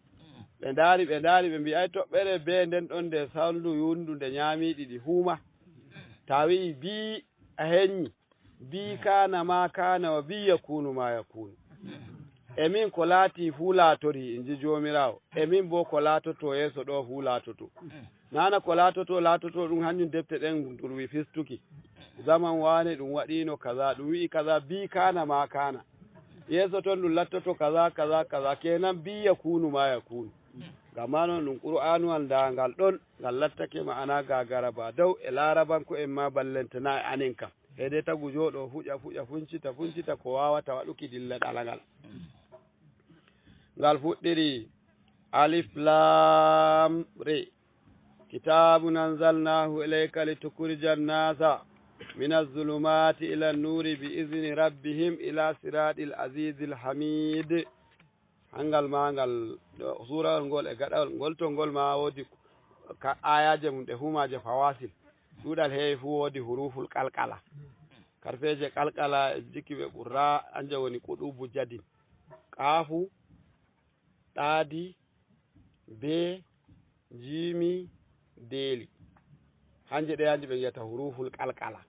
Ɓe ndaari, ɓe ndaari, ɓe mbi'i, ay toɓɓere bee nden ɗon nde salndu yunndu nde nyaami ɗiɗi fuu ma. Taa wi'i bi a hennyi, bi kaana ma kaana wa bi yakuunu ma yakuunu. E min ko laati fuu laatorii, in ji Joomiraawo. E min boo ko laatotoo yeeso ɗoo fuu laatotoo. Naana ko laatotoo, laatotoo ɗum, hanjum defte ɗen ndurwi fistuki. Zaman waane ɗum waɗiino kaza, ɗum wi'i kaza, bi kaana ma kaana. Yeeso ton ɗum lattoto kaza, kaza, kaza. Keenan bi yakuunu ma yakuunu. Ngam maa non ɗum Qur'aanuwal ndaa ngal ɗon, ngal lattake ma'ana gaagara ba dow e Laarabanko'en ma ballentana e anen kam. Heede tagu jooɗo fuƴa, fuƴa, funcita, funcita ko waawata waɗuki dilla ɗalagal. Ngal fuɗɗiri, Alif Laam Re. Kitaabun anzalnaahu ilayka litukhrijan naasa mina zulumaati ilan nuuri bi izni rabbihim ila siraatil aziizil hamiid. Hangal ma ngal, ɗo, suurawol ngol e gaɗawol ngol, to ngol ma woodi ka-, aayaaje mum ɗe fuu maaje fawaasil. Ɗuuɗal heewi fuu woodi huruuful qalqala. Karfeeje qalqala e jikki ɓe ɓurra, anje woni quɗuubu jadin. Qaafu, ɗaadi, bee, jiimi, deeli. Hanje ɗe, hanje ɓe ngi'ata huruuful qalqala.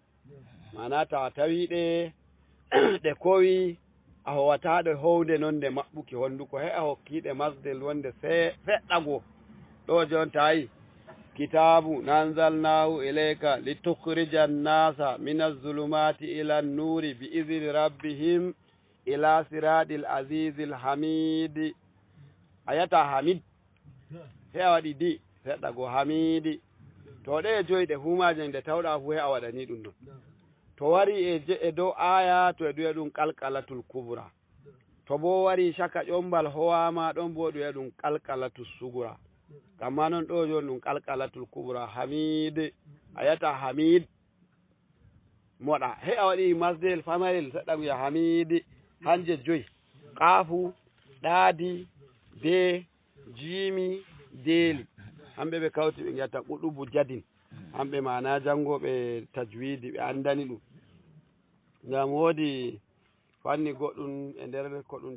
Maana, to a tawi ɗe, ɗe kowi, a howata ɗe howde nonde maɓɓuki honduko, he a hokki ɗe masdel wonde se-, seɗɗa go. Ɗo jon tawi, kitaabu nanzalnaahu ilayka litukhrija nnaasa mina zulumaati ila nnuuri bi izni rabbihim ila siraatil aziizil hamiidi. A yata Hamid, he a waɗi di, seɗɗa go Hamiidi. To ɗe joyi ɗe fuu maaje nde tawɗa fuu he a waɗani ɗum ɗon. To wari e je-, e dow aaya, to e ɗum wi'a ɗum qalqalatul kubra. To bo wari caka ƴombal howaama ɗon bo ɗum wi'a ɗum qalqalatus sugura. Kamma non ɗo jon ɗum qalqalatul kubra. Hamiid, a yata Hamiid. Moɗa. He a waɗi masdel famarel seɗɗa nguya hamiidi hanje joyi. Qaafu, ɗaadi, dee, jiimi, deeli. Hamɓe ɓe kawti ɓe ngiyata quɗubu jadin. Hamɓe maana janngo ɓe tajwiidi ɓe anndani ɗum. Ngam woodi fanni goɗɗum e nder ko ɗum